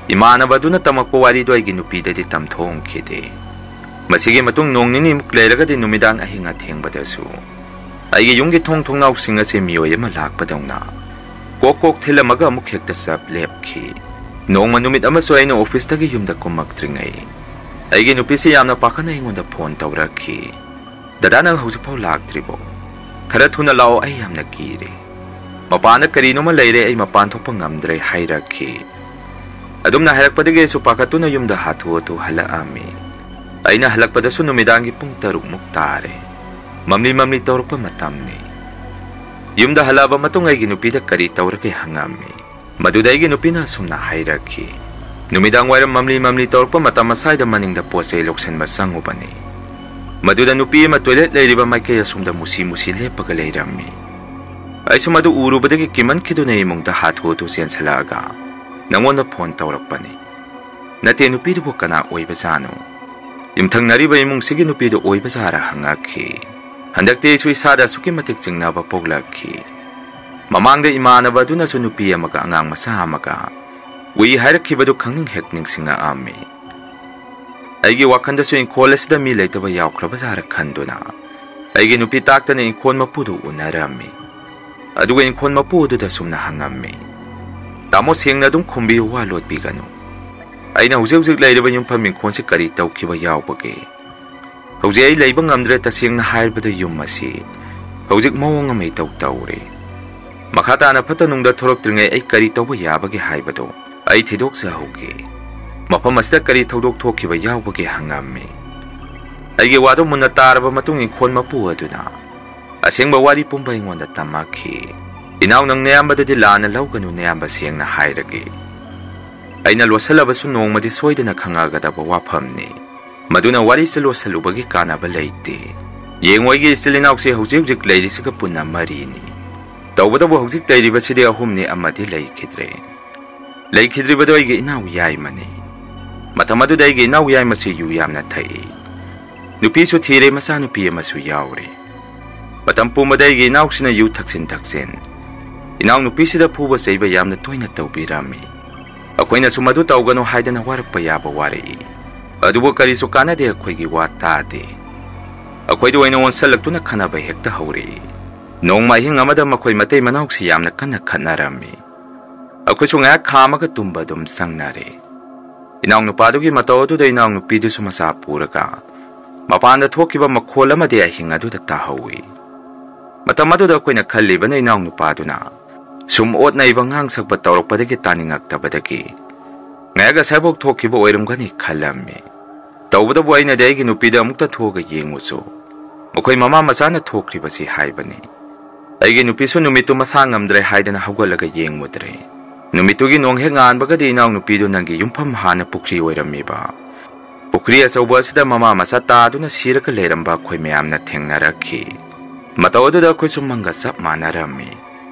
ꯏꯃꯥꯟꯅꯕꯗꯨꯅ ꯇꯝꯃꯛꯄ ꯋꯥꯔꯤꯗꯨ ꯑꯩꯒꯤ ꯅꯨꯄꯤꯗꯗꯤ ꯇꯝꯊꯣꯛꯑꯝꯈꯤꯗꯦ꯫ ꯃꯁꯤꯒꯤ ꯃꯇꯨꯡ ꯅꯣꯡ ꯅꯤꯅꯤꯃꯨꯛ ꯂꯩꯔꯒꯗꯤ ꯅꯨꯃꯤꯗꯥꯡ ꯑꯍꯤꯡ ꯑꯊꯦꯡꯕꯗꯁꯨ ꯑꯩꯒꯤ ꯌꯨꯝꯒꯤ ꯊꯣꯡ ꯊꯣꯡꯅꯥꯎꯁꯤꯡ ꯑꯁꯤ ꯃꯤꯑꯣꯏ ꯑꯃ ꯂꯥꯛꯄꯗꯧꯅ ꯀꯣꯛ ꯀꯣꯛ ꯊꯤꯜꯂꯝꯃꯒ ꯑꯃꯨꯛ ꯍꯦꯛꯇ ꯆꯞ ꯂꯦꯞꯈꯤ꯫ ꯅꯣꯡꯃ ꯅꯨꯃꯤꯠ ꯑꯃꯁꯨ ꯑꯩꯅ ꯑꯣꯐꯤꯁꯇꯒꯤ ꯌꯨꯝꯗ ꯀꯨꯝꯃꯛꯇ꯭ꯔꯤꯉꯩ ꯑꯩꯒꯤ ꯅꯨꯄꯤꯁꯤ ꯌꯥꯝꯅ ꯄꯥꯈꯠꯅ ꯑꯩꯉꯣꯟꯗ ꯐꯣꯟ ꯇꯧꯔꯛꯈꯤ꯫ "ꯗꯗꯥ, ꯅꯪ ꯍꯧꯖꯤꯛꯐꯥꯎ ꯂꯥꯛꯇ꯭ꯔꯤꯕꯣ? ꯈꯔ ꯊꯨꯅ ꯂꯥꯛꯑꯣ, ꯑꯩ ꯌꯥꯝꯅ ꯀꯤꯔꯦ꯫ ꯃꯄꯥꯟꯗ ꯀꯔꯤꯅꯣꯃ ꯂꯩꯔꯦ, ꯑꯩ ꯃꯄꯥꯟ ꯊꯣꯛꯄ ꯉꯝꯗ꯭ꯔꯦ" ꯍꯥꯏꯔꯛꯈꯤ꯫ ꯑꯗꯨꯝꯅ ꯍꯥꯏꯔꯛꯄꯗꯒꯤ ꯑꯩꯁꯨ ꯄꯥꯈꯠꯇꯨꯅ ꯌꯨꯝꯗ ꯍꯥꯊꯨ ꯍꯥꯊꯨ ꯍꯜꯂꯛꯑꯝꯃꯤ꯫ ꯑꯩꯅ ꯍꯜꯂꯛꯄꯗꯁꯨ ꯅꯨꯃꯤꯗꯥꯡꯒꯤ ꯄꯨꯡ ꯇꯔꯨꯛ ꯃꯨꯛ ꯇꯥꯔꯦ꯫ ꯃꯝꯂꯤ ꯃꯝꯂꯤ ꯇꯧꯔꯛꯄ ꯃꯇꯝꯅꯤ꯫ ꯌꯨꯝꯗ ꯍꯜꯂꯛꯑꯕ ꯃꯇꯨꯡ ꯑꯩꯒꯤ ꯅꯨꯄꯤꯗ ꯀꯔꯤ ꯇꯧꯔꯒꯦ ꯍꯪꯉꯝꯃꯤ꯫ ꯃꯗꯨꯗ ꯑꯩꯒꯤ ꯅꯨꯄꯤꯅ ꯑꯁꯨꯝꯅ ꯍꯥꯏꯔꯛꯈꯤ, "ꯅꯨꯃꯤꯗꯥꯡ ꯋꯥꯏꯔꯝ ꯃꯝꯂꯤ ꯃꯝꯂꯤ ꯇꯧꯔꯛꯄ ꯃꯇꯝ ꯑꯁ꯭ꯋꯥꯏꯗ ꯃꯅꯤꯡꯗ ꯄꯣꯠ ꯆꯩ ꯂꯧꯁꯤꯟꯕ ꯆꯪꯉꯨꯕꯅꯤ꯫ ꯃꯗꯨꯗ ꯅꯨꯄꯤ ꯑꯃ ꯇꯣꯏꯂꯦꯠ ꯂꯩꯔꯤꯕ ꯃꯥꯏꯀꯩ ꯑꯁꯣꯝꯗ ꯃꯨꯁꯤ ꯃꯨꯁꯤ ꯂꯦꯞꯄꯒ ꯂꯩꯔꯝꯃꯤ꯫ ꯑꯩꯁꯨ ꯃꯗꯨ ꯎꯔꯨꯕꯗꯒꯤ ꯀꯤꯃꯟꯈꯤꯗꯨꯅ ꯏꯃꯨꯡꯗ ꯍꯥꯊꯨ ꯍꯥꯊꯨ ꯆꯦꯟꯁꯤꯜꯂꯛꯑꯒ ꯅꯪꯉꯣꯟꯗ ꯐꯣꯟ ꯇꯧꯔꯛꯄꯅꯤ꯫ ꯅꯠꯇꯦ, ꯅꯨꯄꯤꯗꯨꯕꯨ ꯀꯅꯥ ꯑꯣꯏꯕꯖꯥꯠꯅꯣ? ꯌꯨꯝꯊꯪꯅꯔꯤꯕ ꯏꯃꯨꯡꯁꯤꯒꯤ ꯅꯨꯄꯤꯗꯨ ꯑꯣꯏꯕꯖꯥꯔꯥ?" ꯍꯪꯉꯛꯈꯤ꯫ ꯍꯟꯗꯛꯇꯤ ꯑꯩꯁꯨ ꯏꯁꯥꯗ ꯑꯁꯨꯛꯀꯤ ꯃꯇꯤꯛ ꯆꯤꯡꯅꯕ ꯄꯣꯛꯂꯛꯈꯤ꯫ ꯃꯃꯥꯡꯗ ꯏꯃꯥꯟꯅꯕ ꯑꯗꯨꯅꯁꯨ ꯅꯨꯄꯤ ꯑꯃꯒ ꯑꯉꯥꯡ ꯃꯆꯥ ꯑꯃꯒ ꯎꯏ ꯍꯥꯏꯔꯛꯈꯤꯕꯗꯨ ꯈꯪꯅꯤꯡ ꯍꯦꯛ ꯅꯤꯡꯁꯤꯡꯉꯛꯑꯝꯃꯤ꯫ ꯑꯩꯒꯤ ꯋꯥꯈꯜꯗꯁꯨ ꯏꯪꯈꯣꯜ ꯑꯁꯤꯗ ꯃꯤ ꯂꯩꯇꯕ ꯌꯥꯎꯈ꯭ꯔꯕꯖꯥꯔꯥ ꯈꯟꯗꯨꯅ ꯑꯩꯒꯤ ꯅꯨꯄꯤ ꯇꯥꯛꯇꯅ ꯏꯪꯈꯣꯜ ꯃꯄꯨꯗꯨ ꯎꯅꯔꯝꯃꯤ꯫ ꯑꯗꯨꯒ ꯏꯪꯈꯣꯜ ꯃꯄꯨ ꯑꯗꯨꯗ ꯁꯨꯝꯅ ꯍꯪꯉꯝꯃꯤ, "ꯇꯥꯃꯣ, ꯁꯦꯡꯅ ꯑꯗꯨꯝ ꯈꯨꯝꯕꯤꯌꯨ, ꯋꯥ ꯂꯣꯠꯄꯤꯒꯅꯨ꯫ ꯑꯩꯅ ꯍꯧꯖꯤꯛ ꯍꯧꯖꯤꯛ ꯂꯩꯔꯤꯕ ꯌꯨꯝꯐꯝ ꯏꯪꯈꯣꯜꯁꯤ ꯀꯔꯤ ꯇꯧꯈꯤꯕ ꯌꯥꯎꯕꯒꯦ? ꯍꯧꯖꯤꯛ ꯑꯩ ꯂꯩꯕ ꯉꯝꯗ꯭ꯔꯦ꯫ ꯇꯁꯦꯡꯅ ꯍꯥꯏꯔꯕꯗ ꯌꯨꯝ ꯑꯁꯤ ꯍꯧꯖꯤꯛ ꯃꯑꯣꯡ ꯑꯃ ꯏꯇꯧ ꯇꯧꯔꯦ꯫ ꯃꯈꯥ ꯇꯥꯅ ꯐꯠꯇ ꯅꯨꯡꯗ ꯊꯣꯔꯛꯇ꯭ꯔꯤꯉꯩ ꯑꯩ ꯀꯔꯤ ꯇꯧꯕ ꯌꯥꯕꯒꯦ ꯍꯥꯏꯕꯗꯨ ꯑꯩ ꯊꯤꯗꯣꯛꯆꯍꯧꯒꯦ꯫ ꯃꯐꯝ ꯑꯁꯤꯗ ꯀꯔꯤ ꯊꯧꯗꯣꯛ ꯊꯣꯛꯈꯤꯕ ꯌꯥꯎꯕꯒꯦ ꯍꯪꯉꯝꯃꯤ꯫ ꯑꯩꯒꯤ ꯋꯥꯗꯨ ꯃꯨꯟꯅ ꯇꯥꯔꯕ ꯃꯇꯨꯡ ꯏꯪꯈꯣꯜ ꯃꯄꯨ ꯑꯗꯨꯅ ꯑꯁꯦꯡꯕ ꯋꯥꯔꯤ ꯄꯨꯝꯕ ꯑꯩꯉꯣꯟꯗ ꯇꯝꯃꯛꯈꯤ꯫ "ꯏꯅꯥꯎ, ꯅꯪ ꯅꯌꯥꯝꯕꯗꯗꯤ ꯂꯥꯟꯅ ꯂꯧꯒꯅꯨ, ꯅꯌꯥꯝꯕ ꯁꯦꯡꯅ ꯍꯥꯏꯔꯒꯦ꯫ ꯑꯩꯅ ꯂꯣꯠꯁꯤꯜꯂꯕꯁꯨ ꯅꯣꯡꯃꯗꯤ ꯁꯣꯏꯗꯅ ꯈꯪꯉꯛꯑꯒꯗꯕ ꯋꯥꯐꯝꯅꯤ꯫ ꯃꯗꯨꯅ ꯋꯥꯔꯤꯁꯤ ꯂꯣꯠꯁꯤꯜꯂꯨꯕꯒꯤ ꯀꯥꯟꯅꯕ ꯂꯩꯇꯦ꯫ ꯌꯦꯡꯉꯨ, ꯑꯩꯒꯤ ꯏꯆꯤꯜ ꯏꯅꯥꯎꯁꯦ ꯍꯧꯖꯤꯛ ꯍꯧꯖꯤꯛ ꯂꯩꯔꯤꯁꯤꯒ ꯄꯨꯟꯅ ꯃꯔꯤꯅꯤ꯫ ꯇꯧꯕꯇꯕꯨ ꯍꯧꯖꯤꯛ ꯂꯩꯔꯤꯕꯁꯤꯗꯤ ꯑꯍꯨꯝꯅꯤ, ꯑꯃꯗꯤ ꯂꯩꯈꯤꯗ꯭ꯔꯦ꯫ ꯂꯩꯈꯤꯗ꯭ꯔꯤꯕꯗꯨ ꯑꯩꯒꯤ ꯏꯅꯥꯎ ꯌꯥꯏꯃꯅꯤ꯫ ꯃꯇꯝ ꯑꯗꯨꯗ ꯑꯩꯒꯤ ꯏꯅꯥꯎ ꯌꯥꯏꯃꯁꯤ ꯌꯨ ꯌꯥꯝꯅ ꯊꯛꯏ꯫ ꯅꯨꯄꯤꯁꯨ ꯊꯤꯔꯦ, ꯃꯆꯥꯅꯨꯄꯤ ꯑꯃꯁꯨ ꯌꯥꯎꯔꯦ꯫ ꯃꯇꯝ ꯄꯨꯝꯕꯗ ꯑꯩꯒꯤ ꯏꯅꯥꯎꯁꯤꯅ ꯌꯨ ꯊꯛꯆꯤꯟ ꯊꯛꯆꯤꯟ ꯏꯅꯥꯎꯅꯨꯄꯤꯁꯤꯗ ꯐꯨꯕ ꯆꯩꯕ ꯌꯥꯝꯅ ꯇꯣꯏꯅ ꯇꯧꯕꯤꯔꯝꯃꯤ꯫ ꯑꯩꯈꯣꯏꯅꯁꯨ ꯃꯗꯨ ꯇꯧꯒꯅꯨ ꯍꯥꯏꯗꯅ ꯋꯥꯔꯛꯄ ꯌꯥꯕ ꯋꯥꯔꯛꯏ꯫ ꯑꯗꯨꯕꯨ ꯀꯔꯤꯁꯨ ꯀꯥꯟꯅꯗꯦ, ꯑꯩꯈꯣꯏꯒꯤ ꯋꯥ ꯇꯥꯗꯦ꯫ ꯑꯩꯈꯣꯏꯗ ꯑꯣꯏꯅ ꯑꯣꯟꯁꯜꯂꯛꯇꯨꯅ ꯈꯟꯅꯕ ꯍꯦꯛꯇ ꯍꯧꯔꯛꯏ꯫ ꯅꯣꯡꯃ ꯑꯍꯤꯡ ꯑꯃꯗ ꯃꯈꯣꯏ ꯃꯇꯩ ꯃꯅꯥꯎꯁꯤ ꯌꯥꯝꯅ ꯀꯟꯅ ꯈꯠꯅꯔꯝꯃꯤ꯫ ꯑꯩꯈꯣꯏꯁꯨ ꯉꯥꯏꯍꯥꯛ ꯈꯥꯝꯃꯒ ꯇꯨꯝꯕ ꯑꯗꯨꯝ ꯆꯪꯅꯔꯦ꯫ ꯏꯅꯥꯎꯅꯨꯄꯥꯗꯨꯒꯤ ꯃꯇꯧ ꯑꯗꯨꯗ ꯏꯅꯥꯎꯅꯨꯄꯤꯗꯨꯁꯨ ꯃꯆꯥ ꯄꯨꯔꯒ ꯃꯄꯥꯟꯗ ꯊꯣꯛꯈꯤꯕ ꯃꯈꯣꯜ ꯑꯃꯗꯤ ꯑꯍꯤꯡ ꯑꯗꯨꯗ ꯇꯥꯍꯧꯏ꯫ ꯃꯇꯝ ꯑꯗꯨꯗ ꯑꯩꯈꯣꯏꯅ ꯈꯜꯂꯤꯕꯅ ꯏꯅꯥꯎꯅꯨꯄꯥꯗꯨꯅ ꯁꯨꯝ ꯑꯣꯠ ꯅꯩꯕ ꯉꯥꯡ ꯁꯛꯄ ꯇꯧꯔꯛꯄꯗꯒꯤ ꯇꯥꯅꯤꯡꯉꯛꯇꯕꯗꯒꯤ ꯉꯥꯏꯍꯥꯛ ꯑꯁꯥꯏꯐꯥꯎ ꯊꯣꯛꯈꯤꯕ ꯑꯣꯏꯔꯝꯒꯅꯤ ꯈꯜꯂꯝꯃꯤ꯫ ꯇꯧꯕꯇꯕꯨ ꯑꯩꯅꯗꯤ ꯑꯩꯒꯤ ꯅꯨꯄꯤꯗ ꯑꯃꯨꯛꯇ ꯊꯣꯛꯑꯒ ꯌꯦꯡꯉꯨꯆꯣ, ꯃꯈꯣꯏ ꯃꯃꯥ ꯃꯆꯥꯅ ꯊꯣꯛꯈ꯭ꯔꯤꯕꯁꯤ ꯍꯥꯏꯕꯅꯤ꯫ ꯑꯩꯒꯤ ꯅꯨꯄꯤꯁꯨ ꯅꯨꯃꯤꯠꯇꯨ ꯃꯁꯥ ꯉꯝꯗ꯭ꯔꯦ ꯍꯥꯏꯗꯅ ꯍꯧꯒꯠꯂꯒ ꯌꯦꯡꯉꯨꯗ꯭ꯔꯦ꯫ ꯅꯨꯃꯤꯠꯇꯨꯒꯤ ꯅꯣꯡ ꯍꯦꯛ ꯉꯥꯟꯕꯒꯗꯤ ꯏꯅꯥꯎꯅꯨꯄꯤꯗꯨ ꯅꯪꯒꯤ ꯌꯨꯝꯐꯝ ꯍꯥꯟꯅ ꯄꯨꯈ꯭ꯔꯤ ꯑꯣꯏꯔꯝꯃꯤꯕ꯫ ꯄꯨꯈ꯭ꯔꯤ ꯑꯆꯧꯕ ꯑꯁꯤꯗ ꯃꯃꯥ ꯃꯆꯥ ꯇꯥꯗꯨꯅ ꯁꯤꯔꯒ ꯂꯩꯔꯝꯕ ꯑꯩꯈꯣꯏ ꯃꯌꯥꯝꯅ ꯊꯦꯡꯅꯔꯛꯈꯤ꯫ ꯃꯇꯧ ꯑꯗꯨꯗ ꯑꯩꯈꯣꯏꯁꯨ ꯃꯪꯒ ꯆꯞ ꯃꯥꯟꯅꯔꯝꯃꯤ꯫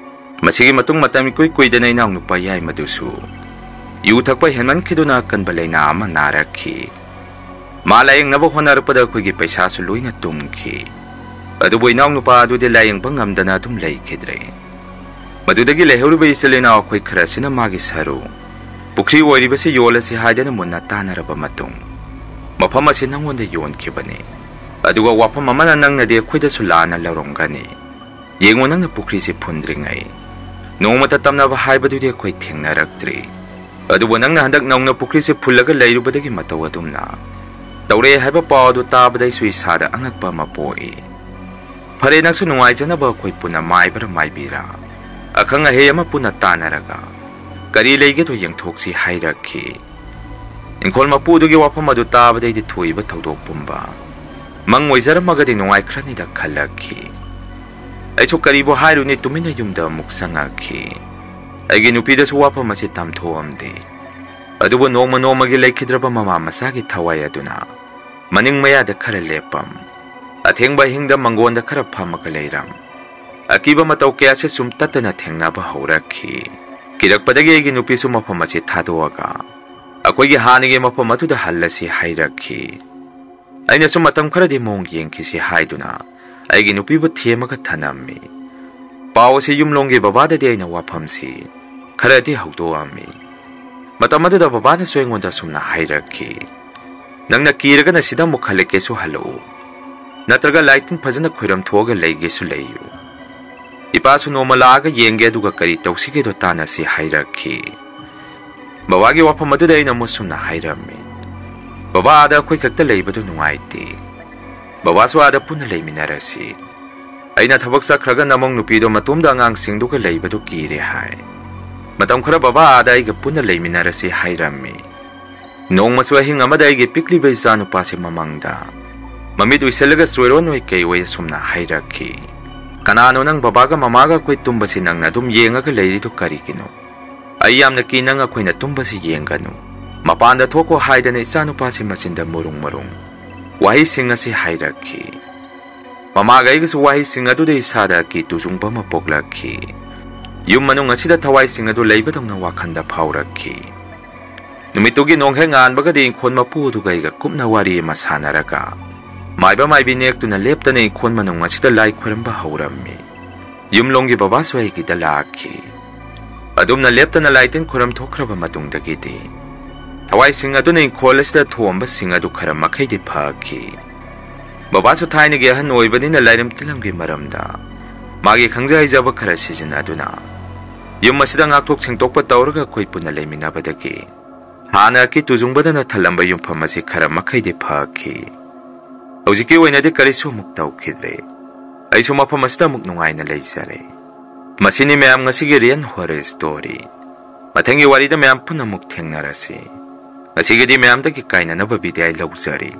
ꯃꯁꯤꯒꯤ ꯃꯇꯨꯡ ꯃꯇꯝ ꯏꯀꯨꯏ ꯀꯨꯏꯗꯅ ꯏꯅꯥꯎꯅꯨꯄꯥ ꯌꯥꯏꯃꯗꯨꯁꯨ ꯌꯨ ꯊꯛꯄ ꯍꯦꯟꯃꯟꯈꯤꯗꯨꯅ ꯑꯀꯟꯕ ꯂꯥꯏꯅꯥ ꯑꯃ ꯅꯥꯔꯛꯈꯤ꯫ ꯃꯥ ꯂꯥꯌꯦꯡꯅꯕ ꯍꯣꯠꯅꯔꯛꯄꯗ ꯑꯩꯈꯣꯏꯒꯤ ꯄꯩꯁꯥꯁꯨ ꯂꯣꯏꯅ ꯇꯨꯝꯈꯤ꯫ ꯑꯗꯨꯕꯨ ꯏꯅꯥꯎꯅꯨꯄꯥ ꯑꯗꯨꯗꯤ ꯂꯥꯌꯦꯡꯕ ꯉꯝꯗꯅ ꯑꯗꯨꯝ ꯂꯩꯈꯤꯗ꯭ꯔꯦ꯫ ꯃꯗꯨꯗꯒꯤ ꯂꯩꯍꯧꯔꯤꯕ ꯏꯆꯤꯜ ꯏꯅꯥꯎ ꯑꯩꯈꯣꯏ ꯈꯔꯁꯤꯅ ꯃꯥꯒꯤ ꯁꯔꯨ ꯄꯨꯈ꯭ꯔꯤ ꯑꯣꯏꯔꯤꯕꯁꯤ ꯌꯣꯜꯂꯁꯤ ꯍꯥꯏꯗꯅ ꯃꯨꯟꯅ ꯇꯥꯟꯅꯔꯕ ꯃꯇꯨꯡ, ꯃꯐꯝ ꯑꯁꯤ ꯅꯪꯉꯣꯟꯗ ꯌꯣꯟꯈꯤꯕꯅꯤ꯫ ꯑꯗꯨꯒ ꯋꯥꯐꯝ ꯑꯃꯅ, ꯅꯪꯅꯗꯤ ꯑꯩꯈꯣꯏꯗꯁꯨ ꯂꯥꯟꯅ ꯂꯧꯔꯝꯒꯅꯤ꯫ ꯌꯦꯡꯉꯨ, ꯅꯪꯅ ꯄꯨꯈ꯭ꯔꯤꯁꯤ ꯐꯨꯟꯗ꯭ꯔꯤꯉꯩ ꯅꯣꯡꯃꯇ ꯇꯝꯅꯕ ꯍꯥꯏꯕꯗꯨꯗꯤ ꯑꯩꯈꯣꯏ ꯊꯦꯡꯅꯔꯛꯇ꯭ꯔꯤ꯫ ꯑꯗꯨꯕꯨ ꯅꯪꯅ ꯍꯟꯗꯛ ꯅꯧꯅ ꯄꯨꯈ꯭ꯔꯤꯁꯤ ꯐꯨꯜꯂꯒ ꯂꯩꯔꯨꯕꯗꯒꯤ ꯃꯇꯧ ꯑꯗꯨꯝꯅ ꯇꯧꯔꯛꯑꯦ ꯍꯥꯏꯕ ꯄꯥꯎ ꯑꯗꯨ ꯇꯥꯕꯗ ꯑꯩꯁꯨ ꯏꯁꯥꯗ ꯑꯉꯛꯄ ꯑꯃ ꯄꯣꯛꯏ꯫ ꯐꯔꯦ, ꯅꯪꯁꯨ ꯅꯨꯡꯉꯥꯏꯖꯅꯕ ꯑꯩꯈꯣꯏ ꯄꯨꯟꯅ ꯃꯥꯏꯕꯔ ꯃꯥꯏꯕꯤꯔ꯫ ꯑꯈꯪ ꯑꯍꯩ ꯑꯃ ꯄꯨꯟꯅ ꯇꯥꯟꯅꯔꯒ ꯀꯔꯤ ꯂꯩꯒꯦꯗꯣ ꯌꯦꯡꯊꯣꯛꯁꯤ ꯍꯥꯏꯔꯛꯈꯤ꯫ ꯏꯪꯈꯣꯜ ꯃꯄꯨꯗꯨꯒꯤ ꯋꯥꯐꯝ ꯑꯗꯨ ꯇꯥꯕꯗꯩꯗꯤ ꯊꯣꯛꯏꯕ ꯊꯧꯗꯣꯛ ꯄꯨꯝꯕ ꯃꯪ ꯑꯣꯏꯖꯔꯝꯃꯒꯗꯤ ꯅꯨꯡꯉꯥꯏꯈ꯭ꯔꯅꯤꯗ ꯈꯜꯂꯛꯈꯤ꯫ ꯑꯩꯁꯨ ꯀꯔꯤꯕꯨ ꯍꯥꯏꯔꯨꯅꯤ, ꯇꯨꯃꯤꯟꯅ ꯌꯨꯝꯗ ꯑꯃꯨꯛ ꯆꯪꯉꯛꯈꯤ꯫ ꯑꯩꯒꯤ ꯅꯨꯄꯤꯗꯁꯨ ꯋꯥꯐꯝ ꯑꯁꯤ ꯇꯝꯊꯣꯛꯑꯝꯗꯦ꯫ ꯑꯗꯨꯕꯨ ꯅꯣꯡꯃ ꯅꯣꯡꯃꯒꯤ ꯂꯩꯈꯤꯗ꯭ꯔꯕ ꯃꯃꯥ ꯃꯆꯥꯒꯤ ꯊꯋꯥꯏ ꯑꯗꯨꯅ ꯃꯅꯤꯡ ꯃꯌꯥꯗ ꯈꯔ ꯂꯦꯞꯄꯝ, ꯑꯊꯦꯡꯕ ꯑꯍꯤꯡꯗ ꯃꯪꯒꯣꯟꯗ ꯈꯔ ꯐꯝꯃꯒ ꯂꯩꯔꯝ꯫ ꯑꯀꯤꯕ ꯃꯇꯧ ꯀꯌꯥꯁꯦ ꯁꯨꯝ ꯇꯠꯇꯅ ꯊꯦꯡꯅꯕ ꯍꯧꯔꯛꯈꯤ꯫ ꯀꯤꯔꯛꯄꯗꯒꯤ ꯑꯩꯒꯤ ꯅꯨꯄꯤꯁꯨ ꯃꯐꯝ ꯑꯁꯤ ꯊꯥꯗꯣꯛꯑꯒ ꯑꯩꯈꯣꯏꯒꯤ ꯍꯥꯟꯅꯒꯤ ꯃꯐꯝ ꯑꯗꯨꯗ ꯍꯜꯂꯁꯤ ꯍꯥꯏꯔꯛꯈꯤ꯫ ꯑꯩꯅꯁꯨ ꯃꯇꯝ ꯈꯔꯗꯤ ꯃꯑꯣꯡ ꯌꯦꯡꯈꯤꯁꯤ ꯍꯥꯏꯗꯨꯅ ꯑꯩꯒꯤ ꯅꯨꯄꯤꯕꯨ ꯊꯦꯝꯃꯒ ꯊꯅꯝꯃꯤ꯫ ꯄꯥꯎ ꯑꯁꯤ ꯌꯨꯝꯂꯣꯝꯒꯤ ꯕꯕꯥꯗꯗꯤ ꯑꯩꯅ ꯋꯥꯐꯝꯁꯤ ꯈꯔꯗꯤ ꯍꯧꯗꯣꯛꯑꯝꯃꯤ꯫ ꯃꯇꯝ ꯑꯗꯨꯗ ꯕꯕꯥꯅꯁꯨ ꯑꯩꯉꯣꯟꯗ ꯑꯁꯨꯝꯅ ꯍꯥꯏꯔꯛꯈꯤ, "ꯅꯪꯅ ꯀꯤꯔꯒꯅ ꯁꯤꯗ ꯑꯃꯨꯛ ꯍꯜꯂꯛꯀꯦꯁꯨ ꯍꯜꯂꯛꯎ, ꯅꯠꯇ꯭ꯔꯒ ꯂꯥꯏ ꯇꯤꯟ ꯐꯖꯅ ꯈꯣꯏꯔꯝ ꯊꯣꯛꯑꯒ ꯂꯩꯒꯦꯁꯨ ꯂꯩꯌꯨ꯫ ꯏꯄꯥꯁꯨ ꯅꯣꯡꯃ ꯂꯥꯛꯑꯒ ꯌꯦꯡꯒꯦ, ꯑꯗꯨꯒ ꯀꯔꯤ ꯇꯧꯁꯤꯒꯦꯗꯣ ꯇꯥꯟꯅꯁꯤ" ꯍꯥꯏꯔꯛꯈꯤ꯫ ꯕꯕꯥꯒꯤ ꯋꯥꯐꯝ ꯑꯗꯨꯗ ꯑꯩꯅ ꯑꯃꯨꯛ ꯁꯨꯝꯅ ꯍꯥꯏꯔꯝꯃꯤ, "ꯕꯕꯥ, ꯑꯥꯗ ꯑꯩꯈꯣꯏ ꯈꯛꯇ ꯂꯩꯕꯗꯨ ꯅꯨꯡꯉꯥꯏꯇꯦ꯫ ꯕꯕꯥꯁꯨ ꯑꯥꯗ ꯄꯨꯟꯅ ꯂꯩꯃꯤꯟꯅꯔꯁꯤ꯫ ꯑꯩꯅ ꯊꯕꯛ ꯆꯠꯈ꯭ꯔꯒ ꯅꯃꯧ ꯅꯨꯄꯤꯗꯣ ꯃꯇꯣꯝꯗ ꯑꯉꯥꯡꯁꯤꯡꯗꯨꯒ ꯂꯩꯕꯗꯨ ꯀꯤꯔꯦ" ꯍꯥꯏ꯫ "ꯃꯇꯝ ꯈꯔ ꯕꯕꯥ ꯑꯥꯗ ꯑꯩꯒ ꯄꯨꯟꯅ ꯂꯩꯃꯤꯟꯅꯔꯁꯤ" ꯍꯥꯏꯔꯝꯃꯤ꯫ ꯅꯣꯡꯃꯁꯨ ꯑꯍꯤꯡ ꯑꯃꯗ ꯑꯩꯒꯤ ꯄꯤꯛꯂꯤꯕ ꯏꯆꯥꯅꯨꯄꯥꯁꯦ ꯃꯃꯪꯗ ꯃꯃꯤꯠ ꯎꯏꯁꯜꯂꯒ ꯆꯣꯏꯔꯣꯟ ꯑꯣꯏ ꯀꯩ ꯑꯣꯏ ꯑꯁꯨꯝꯅ ꯍꯥꯏꯔꯛꯈꯤ, "ꯀꯅꯥꯅꯣ ꯅꯪ ꯕꯕꯥꯒ ꯃꯃꯥꯒ ꯑꯩꯈꯣꯏ ꯇꯨꯝꯕꯁꯤ ꯅꯪꯅ ꯑꯗꯨꯝ ꯌꯦꯡꯉꯒ ꯂꯩꯔꯤꯗꯨ ꯀꯔꯤꯒꯤꯅꯣ? ꯑꯩ ꯌꯥꯝꯅ ꯀꯤ, ꯅꯪ ꯑꯩꯈꯣꯏꯅ ꯇꯨꯝꯕꯁꯤ ꯌꯦꯡꯒꯅꯨ꯫ ꯃꯄꯥꯟꯗ ꯊꯣꯛꯈꯣ" ꯍꯥꯏꯗꯅ ꯏꯆꯥꯅꯨꯄꯥꯁꯤ ꯃꯆꯤꯟꯗ ꯃꯨꯔꯨꯡ ꯃꯨꯔꯨꯡ ꯋꯥꯍꯩꯁꯤꯡ ꯑꯁꯤ ꯍꯥꯏꯔꯛꯈꯤ꯫ ꯃꯃꯥꯒ ꯑꯩꯒꯁꯨ ꯋꯥꯍꯩꯁꯤꯡ ꯑꯗꯨꯗ ꯏꯁꯥꯗ ꯑꯀꯤ ꯇꯨꯖꯨꯡꯕ ꯑꯃ ꯄꯣꯛꯂꯛꯈꯤ꯫ ꯌꯨꯝ ꯃꯅꯨꯡ ꯑꯁꯤꯗ ꯊꯋꯥꯏꯁꯤꯡ ꯑꯗꯨ ꯂꯩꯕꯗꯧꯅ ꯋꯥꯈꯜꯗ ꯐꯥꯎꯔꯛꯈꯤ꯫ ꯅꯨꯃꯤꯠꯇꯨꯒꯤ ꯅꯣꯡꯍꯦꯛ ꯉꯥꯟꯕꯒꯗꯤ ꯏꯪꯈꯣꯜ ꯃꯄꯨ ꯑꯗꯨꯒ ꯑꯩꯒ ꯀꯨꯞꯅ ꯋꯥꯔꯤ ꯑꯃ ꯁꯥꯟꯅꯔꯒ ꯃꯥꯏꯕ ꯃꯥꯏꯕꯤ ꯅꯦꯛꯇꯨꯅ ꯂꯦꯞꯇꯅ ꯏꯪꯈꯣꯜ ꯃꯅꯨꯡ ꯑꯁꯤꯗ ꯂꯥꯏ ꯈꯣꯏꯔꯝꯕ ꯍꯧꯔꯝꯃꯤ꯫ ꯌꯨꯝꯂꯣꯝꯒꯤ ꯕꯕꯥꯁꯨ ꯑꯩꯒꯤꯗ ꯂꯥꯛꯈꯤ꯫ ꯑꯗꯨꯝꯅ ꯂꯦꯞꯇꯅ ꯂꯥꯏ ꯇꯤꯟ ꯈꯣꯏꯔꯝ ꯊꯣꯛꯈ꯭ꯔꯕ ꯃꯇꯨꯡꯗꯒꯤꯗꯤ ꯊꯋꯥꯏꯁꯤꯡ ꯑꯗꯨꯅ ꯏꯪꯈꯣꯜ ꯑꯁꯤꯗ ꯊꯣꯛꯑꯝꯕꯁꯤꯡ ꯑꯗꯨ ꯈꯔ ꯃꯈꯩꯗꯤ ꯐꯈꯤ꯫ ꯕꯕꯥꯁꯨ ꯊꯥꯏꯅꯒꯤ ꯑꯍꯟ ꯑꯣꯏꯕꯅꯤꯅ ꯂꯥꯏꯔꯝ ꯇꯤꯜꯂꯝꯒꯤ ꯃꯔꯝꯗ ꯃꯥꯒꯤ ꯈꯪꯖ ꯍꯩꯖꯕ ꯈꯔ ꯁꯤꯖꯤꯟꯅꯗꯨꯅ ꯌꯨꯝ ꯑꯁꯤꯗ ꯉꯥꯛꯊꯣꯛ ꯁꯦꯡꯗꯣꯛꯄ ꯇꯧꯔꯒ ꯑꯩꯈꯣꯏ ꯄꯨꯟꯅ ꯂꯩꯃꯤꯟꯅꯕꯗꯒꯤ ꯍꯥꯟꯅ ꯑꯀꯤ ꯇꯨꯖꯨꯡꯕꯗꯅ ꯊꯜꯂꯝꯕ ꯌꯨꯝꯐꯝ ꯑꯁꯤ ꯈꯔ ꯃꯈꯩꯗꯤ ꯐꯈꯤ꯫ ꯍꯧꯖꯤꯛꯀꯤ ꯑꯣꯏꯅꯗꯤ ꯀꯔꯤꯁꯨ ꯑꯃꯨꯛ ꯇꯧꯈꯤꯗ꯭ꯔꯦ꯫ ꯑꯩꯁꯨ ꯃꯐꯝ ꯑꯁꯤꯗ ꯑꯃꯨꯛ ꯅꯨꯡꯉꯥꯏꯅ ꯂꯩꯖꯔꯦ꯫ ꯃꯁꯤꯅꯤ ꯃꯌꯥꯝ ꯉꯁꯤꯒꯤ Real Horror Story꯫ ꯃꯊꯪꯒꯤ ꯋꯥꯔꯤꯗ ꯃꯌꯥꯝ ꯄꯨꯟꯅ ꯑꯃꯨꯛ ꯊꯦꯡꯅꯔꯁꯤ꯫ ꯉꯁꯤꯒꯤꯗꯤ ꯃꯌꯥꯝꯗꯒꯤ ꯀꯥꯏꯅꯅꯕ ꯕꯤꯗꯥꯏ ꯂꯧꯖꯔꯤ꯫